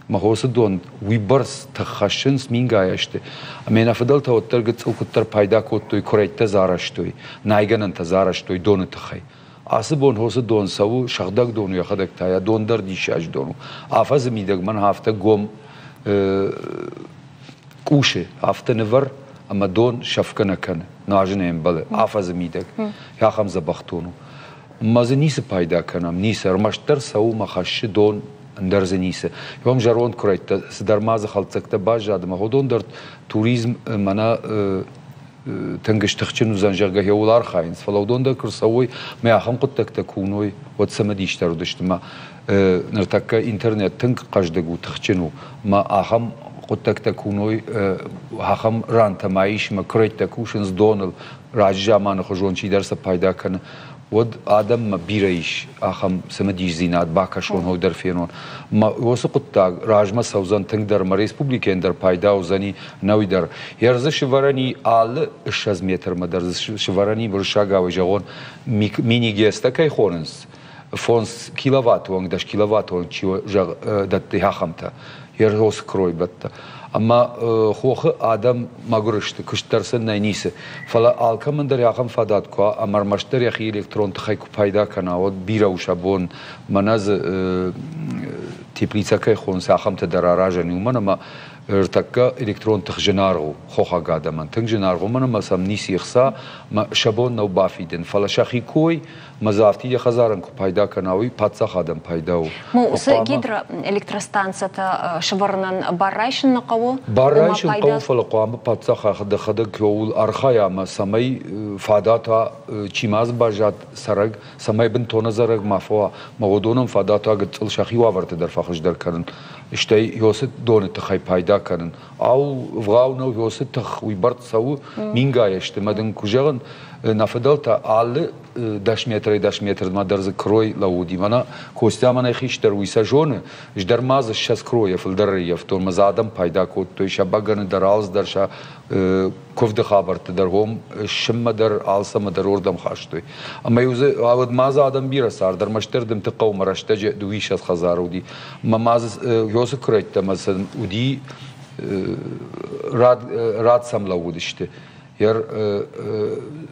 Мӕ хосы дон уыйбӕрц тых хӕссынц мингай ӕзты, ӕмӕ нӕ фыдӕлтӕ уӕддӕр гыццыл куыддӕр пайда кодтой, куырӕйттӕ дзы арӕзтой, найгӕнӕнтӕ дзы арӕзтой доны тыххӕй. Ацы бон хосы дон цӕуы, сыгъдӕг дон у йӕхӕдӕг та, йӕ дон дӕр диссаджы дон у. Афӕдзы мидӕг мӕн афтӕ гом къусы афтӕ нывӕр, ӕмӕ дон сӕфгӕ нӕ кӕны, нуазын ӕмбӕлы афӕдзы мидӕг. Ахӕм дзӕбӕх дон у. Мӕ дзы ницы пайда кӕнӕм, ницы, ӕрмӕстдӕр цӕуы мӕ хӕссы дон, ӕндӕр дзы ницы. Уым зӕронд куырӕйттӕ, цыдӕр ма дзы хӕлддзӕгтӕ баззад, ӕмӕ уыдон дӕр туризм мӕнӕ тынг стыхджын уыдзӕн, зӕгъгӕ, ууыл архайынц. Фӕлӕ уыдон дӕр куы рцӕуой, мӕ ахӕм хъуыддӕгтӕ куы уыной, уӕд цымыдисдӕр уыдысты. Мӕ ныртӕккӕ интернет тынг хъӕздыг у, тыхджын у. Мӕ ахӕм хъуыддӕгтӕ куы уыной, ахӕм рантӕ ма ис, мӕ куырӕйттӕ кусынц доныл, раджы заманы хуызон чидӕр сӕ пайда кӕны, уӕд адӕммӕ бирӕ ис ахӕм цымыдисдзинад, бакӕсон, хой дӕр фенон. Мӕ уыцы хъуыддаг размӕ цӕудзӕн тынгдӕр, мӕ республикӕйӕн дӕр пайда уыдзӕни, нӕуи дӕр. Ӕрдзы сывӕрӕни алы 20 метрмӕ дӕр дзы сывӕрӕни уырыссагау зӕгъон, мини-ГЭСтӕ кӕй хонынц, 5 киловатты онг, 10 киловатты онг чи дӕтты, ахӕмтӕ, ӕрдзы кройбӕттӕ. Ӕмӕ хохы адӕм мӕгуыр сты, куыст дӕр сын нӕй ницы. Фӕлӕ алкӕмӕн дӕр ахӕм фадат куы уа, ӕмӕ ӕрмӕстдӕр йӕхи электрон тыхӕй куы пайда кӕна, уӕд бирӕ у сӕ бон. Мӕнӕ дзы теплицӕ кӕй хонынц, ахӕмтӕ дӕр аразӕн, уымӕн ӕмӕ ӕртӕккӕ электрон тых зынаргъ у хохаг адӕмӕн. Тынг зынаргъ, уымӕн ӕмӕ сӕм ницы ӕхца, сӕ бон нӕу бафидын. Фӕлӕ сӕхи кой Мӕ дзы афтид йӕ хӕдзарӕн куы пайда кӕна, уый паддзахадӕн пайда у. Уыцы гидроэлектростанцӕтӕ сӕвӕрынӕн бар райсын нӕ хъӕуы? Бар райсын хъӕуы, фӕлӕ хъуамӕ паддзахад йӕхӕдӕг кӕуыл архайа ӕмӕ цӕмӕй фадат уа, чи ма дзы баззад цӕрӕг, цӕмӕй бынтон ӕдзӕрӕг ма фӕуа, мӕ уыдонӕн фадат уа гыццыл сӕхи уавӕрты дӕр фӕхуыздӕр кӕнын, стӕй уыцы доны тыххӕй пайда кӕнын. Ау, вгъау нӕу уыцы тых уыйбӕрц цӕуы, мингай сты, мӕ дын куы зӕгъын, нӕ фыдӕлтӕ алы 10 метрӕй 10 метрмӕ дӕр дзы крой лӕууыди. Мӕнӕ Костя мӕнӕй хистӕр, уый сӕ зоны. Ӕз дӕр ма дзы 20 кройӕ фылдӕр ӕрӕййӕфтон. Мӕ дзы адӕм пайда кодтой сӕ бӕгӕны дӕр, алц дӕр, сӕ куывды хабӕртты дӕр, хом ссынмӕ дӕр, алцӕмӕ дӕр уырдӕм хастой. Ӕмӕ-иу дзы уӕд ма дзы адӕм бирӕ цард, ӕрмӕстдӕр Дымты хъӕумӕ рӕстӕджы дыууиссӕдз хӕдзары уыди. Мӕ ма дзы уыцы куырӕйттӕ мӕ сын уыди, рад, рад сӕм лӕууыдысты.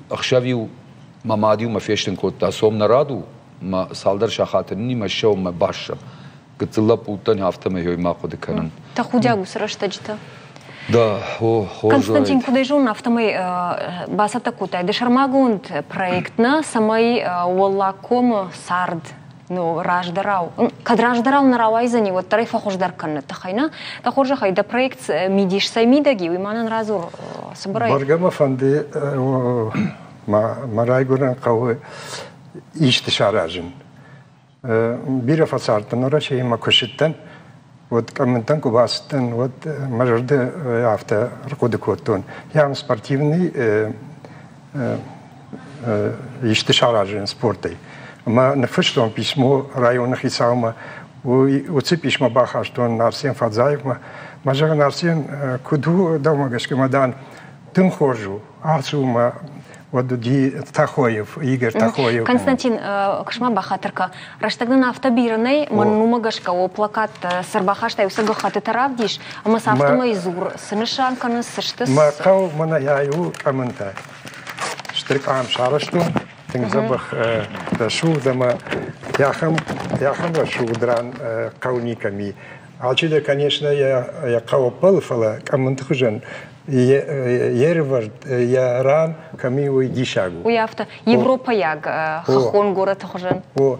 Ӕхсӕв-иу мӕ мад-иу мӕ фестын кодта, сом нӕ рад у, мӕ цалдӕр сахаты нинимӕ ссӕуын мӕ бассӕм. Гыццыл лӕппу уыдтӕн, афтӕмӕй ой ма хъуыды кӕнын. Тӕхудиаг уыцы рӕстӕджытӕ. Да, о, хорз. Константин, куыд ӕй зонын, афтӕмӕй бацӕттӕ кодтай ды сӕрмагонд проект нӕ, цӕмӕй Уӕллагкомы цард ну, раздӕрау, кӕд раздӕрау нӕ рауайдзӕни, уӕддӕр ӕй фӕхуыздӕр кӕныны тыххӕй, нӕ? Дӕ хорзӕхӕй, дӕ проект мидис цӕй мидӕг и, уый ма нын радзур цыбырӕй. Бӕргӕ мӕ фӕнды мӕ райгуырӕн хъӕуы исты саразын. Бирӕ фӕцардтӕн Уӕрӕсейы куы ссыдтӕн, уӕд къӕмынтӕн куы бацыдтӕн, уӕд мӕ зӕрды афтӕ ӕрхъуыды кодтон. Я спортивный исты саразын спортӕй. Ӕмӕ ныффыстон писмо районы хицаумӕ. Уыцы писмо бахастон Арсен Фадзаевмӕ. Мӕ зӕгъын, Арсен, куыд у дӕумӕ гӕсгӕ, мӕ дӕн тынг хорз у. Ацу мӕ уӕд уыди Тахоев, Игорь Тахоев. Константин, куысмӕ бахатыр кӕ. Рӕстӕг нын афтӕ бирӕ нӕй, мӕн уымӕ гӕсгӕ о плакат цы рбахастай, уыцы гӕххӕттытӕ равдис, ӕмӕ сӕ афтӕмӕй дзур, цы нысан кӕнынц, цы сты. Мӕ хъӕу мӕнӕ ай у къӕмынтӕ. Стыр къам сарӕзтон, тынг дзӕбӕх рӕсугъд ӕмӕ ахӕм рӕсугъд ран хъӕу никӕм и. Алчидӕр, конечно, йӕ хъӕуы ӕппӕлы, фӕлӕ къӕмынты хуызӕн йе рывӕрд, йӕ ран кӕм и, уый диссаг у. Уый афтӕ, европӕйаг хӕххон горӕты хуызӕн. О,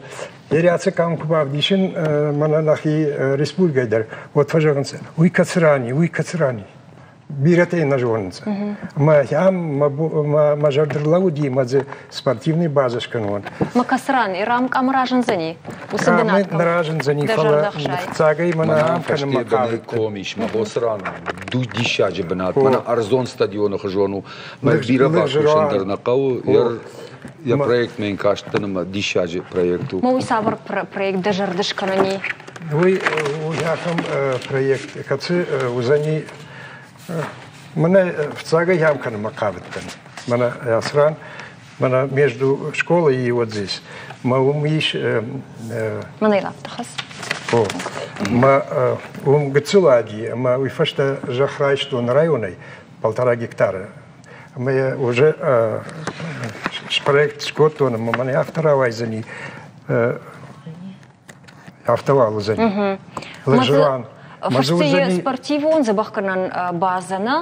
Ериацы кӕм куы бавдисын, мӕнӕ нӕхи республикӕйы дӕр, уӕд фӕзӕгъынц, уый кӕцы ран и, уый кӕцы ран и. Бирӕтӕ йын нӕ зонынц. Ӕмӕ ам мӕ зӕрды рлӕууыди ӕмӕ дзы спортивный базӕ скӕнон. Мӕ кӕцы ран? Ирам къам разындзӕни? Уыцы бынат нӕ разындзӕни, фӕлӕ фыццагӕй мӕнӕ ам кӕнынмӕ хъавыдтӕн. Ком ис, мӕ боцы ран диссаджы бынат. Мӕнӕ ӕрдзон стадионы хуызон у. Мӕ бирӕ бакусын дӕр нӕ хъӕуы. Йӕ проектмӕ йын кастӕн ӕмӕ диссаджы проект у. Ма уый цавӕр проект дӕ зӕрды скӕнӕни? Уый у ахӕм проект, кӕцы уыдзӕни мӕнӕ фыццагӕй ам кӕнынмӕ хъавыдтӕн. Мӕнӕ ацы ран, мӕнӕ между школой и вот здесь. Мӕ уым ис... Мӕнӕ лаптыхас. О, мӕ уым гыццыл ади, ӕмӕ уый фӕстӕ зӕхх райстон районӕй полтора гектара. Ӕмӕ йӕ уже спроект скодтон, ӕмӕ мӕнӕ афтӕ рауайдзӕни, афтӕ уал уыдзӕни. Лыжран. Фӕстейы спортивон дзӕбӕхгӕнӕн базӕ нӕ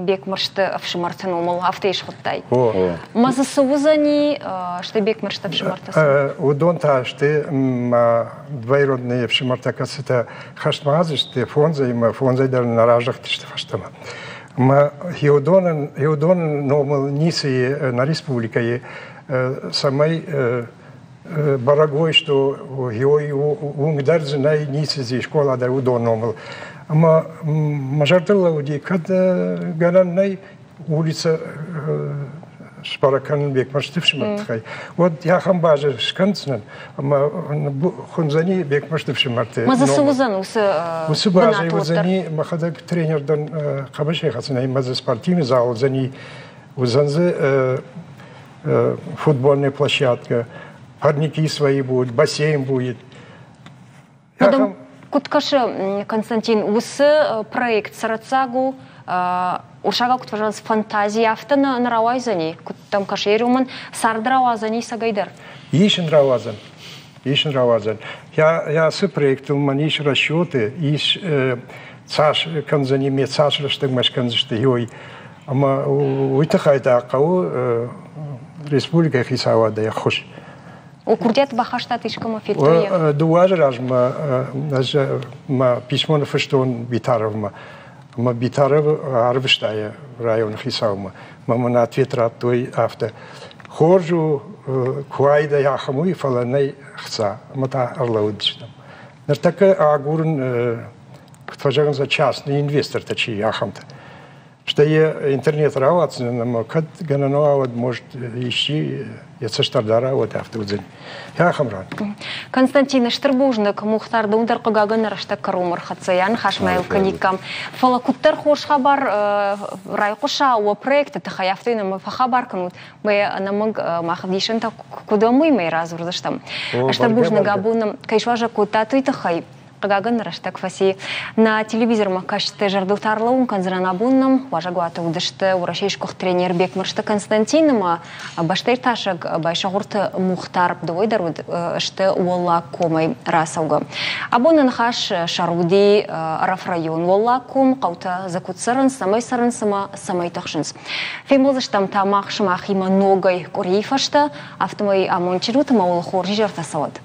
Бекмырзты ӕфсымӕрты номыл афтӕ схуыдтай. Мӕ дзы цы уыдзӕни, стӕй Бекмырзты ӕфсымӕртӕ цы? Уыдон та сты мӕ двоюродные ӕфсымӕртӕ, кӕцытӕ хӕстмӕ ацыдысты фондзӕй ӕмӕ фондзӕй дӕр нӕ раздӕхтысты фӕстӕмӕ. Ӕмӕ хеуыдоны номыл ницы и нӕ республикӕйы, цӕмӕй бӕрӕг уой, что уынг дӕр дзы нӕй, ницы дзы скъола дӕр уыдон номыл. Ӕмӕ мӕ зӕрдыл лӕууыди, кӕд гӕнӕн нӕй улицӕ сбӕрӕг кӕнын Бекмӕрзты ӕфсымӕрты тыххӕй, уӕд ахӕм базӕ скӕндзынӕн ӕмӕ хуындзӕни Бекмӕрзты ӕфсымӕрты Ма дзы цы уыдзӕн уыцы Уыцы базӕ уыдзӕни, мӕхӕдӕг тренер дӕн хъӕбысӕй хӕцынӕй, ӕмӕ дзы спортивный зал уыдзӕни, уыдзӕн дзы футбольная площадка, парники свои будут, бассейн будет. Потом, куыд кӕсы, Константин, уыцы проект цӕрӕццаг у, урсагау куыд фӕзӕгъынц, фантази афтӕ нӕ рауайдзӕни, куыд дӕм кӕсы, уымӕн цард рауадзӕни цӕгӕйдӕр? Ис ын рауадзӕн. Ис ын рауадзӕн. Йӕ ацы проектыл мӕн ис расчеты, ис цас кӕндзӕни, ме цас рӕстӕгмӕ скӕндзысты, ой. Ӕмӕ уый тыххӕй та хъӕуы республикӕйы хицауадӕй ӕххуыс. О, курдиат бахастат искӕмӕ федтой? Дыууӕ азы размӕ ӕз мӕ писмо ныффыстон Битаровмӕ. Ӕмӕ Битаров арвыста йӕ районы хицаумӕ. Мӕ мын ответ радтой афтӕ. Хорз у, куы уаид ахӕм уый, фӕлӕ нӕй хца. Ӕмӕ та ӕрлӕууыдыстӕм. Ныртӕккӕ агурын, куыд фӕзӕгъынц, частный инвестортӕ чи ахӕмтӕ. Стӕй йӕ интернет рауадздзынӕн ӕмӕ кӕд гӕнӕн уа, уӕд, может, исчи йӕ цӕст ӕрдара, уӕд афтӕ уыдзӕни. Ахӕм ран. Константин, стыр бузныг. Мухтар, дӕу дӕр хъыгагӕн нӕ рӕстӕг кӕронмӕ ӕрхӕццӕ йӕ ныхасмӕ йыл кӕниккам. Фӕлӕ куыддӕр хорз хабар райхъуыса уӕ проекты тыххӕй, афтӕ йын ӕмӕ фӕхабар кӕнут, мӕ ӕнӕмӕнг мах ӕвдисӕнтӕ куыд уӕм, уый мӕ радзурдзыстӕм. Стыр бузныг абон кӕй суазӕг кодтат, уый тыххӕй. Хъыгагӕн, рӕстӕг фӕци. Нӕ телевизормӕ кӕсджыты зӕрдыл та ӕрлӕууын кӕндзынӕн абон нӕм уазӕгуаты уыдысты Уӕрӕсейы сгуыхт тренер Бекмырзты Константин ӕмӕ бӕстӕиртасӕг Байсӕгъуырты Мухтар. Дыууӕ дӕр уыд сты Уӕллаг комӕй рацӕугӕ. Абоны ныхас сӕр уыди Ӕрӕф район Уӕллаг ком, хъӕутӕ дзы куыд цӕрынц, цӕмӕй цӕрынц ӕмӕ цӕмӕй тыхсынц. Фембӕлдзыстӕм та мах сымахимӕ ногӕй къуырийы фӕстӕ, афтӕмӕй амондджын ут ӕмӕ уыл хорз изӕртӕ цӕуӕд.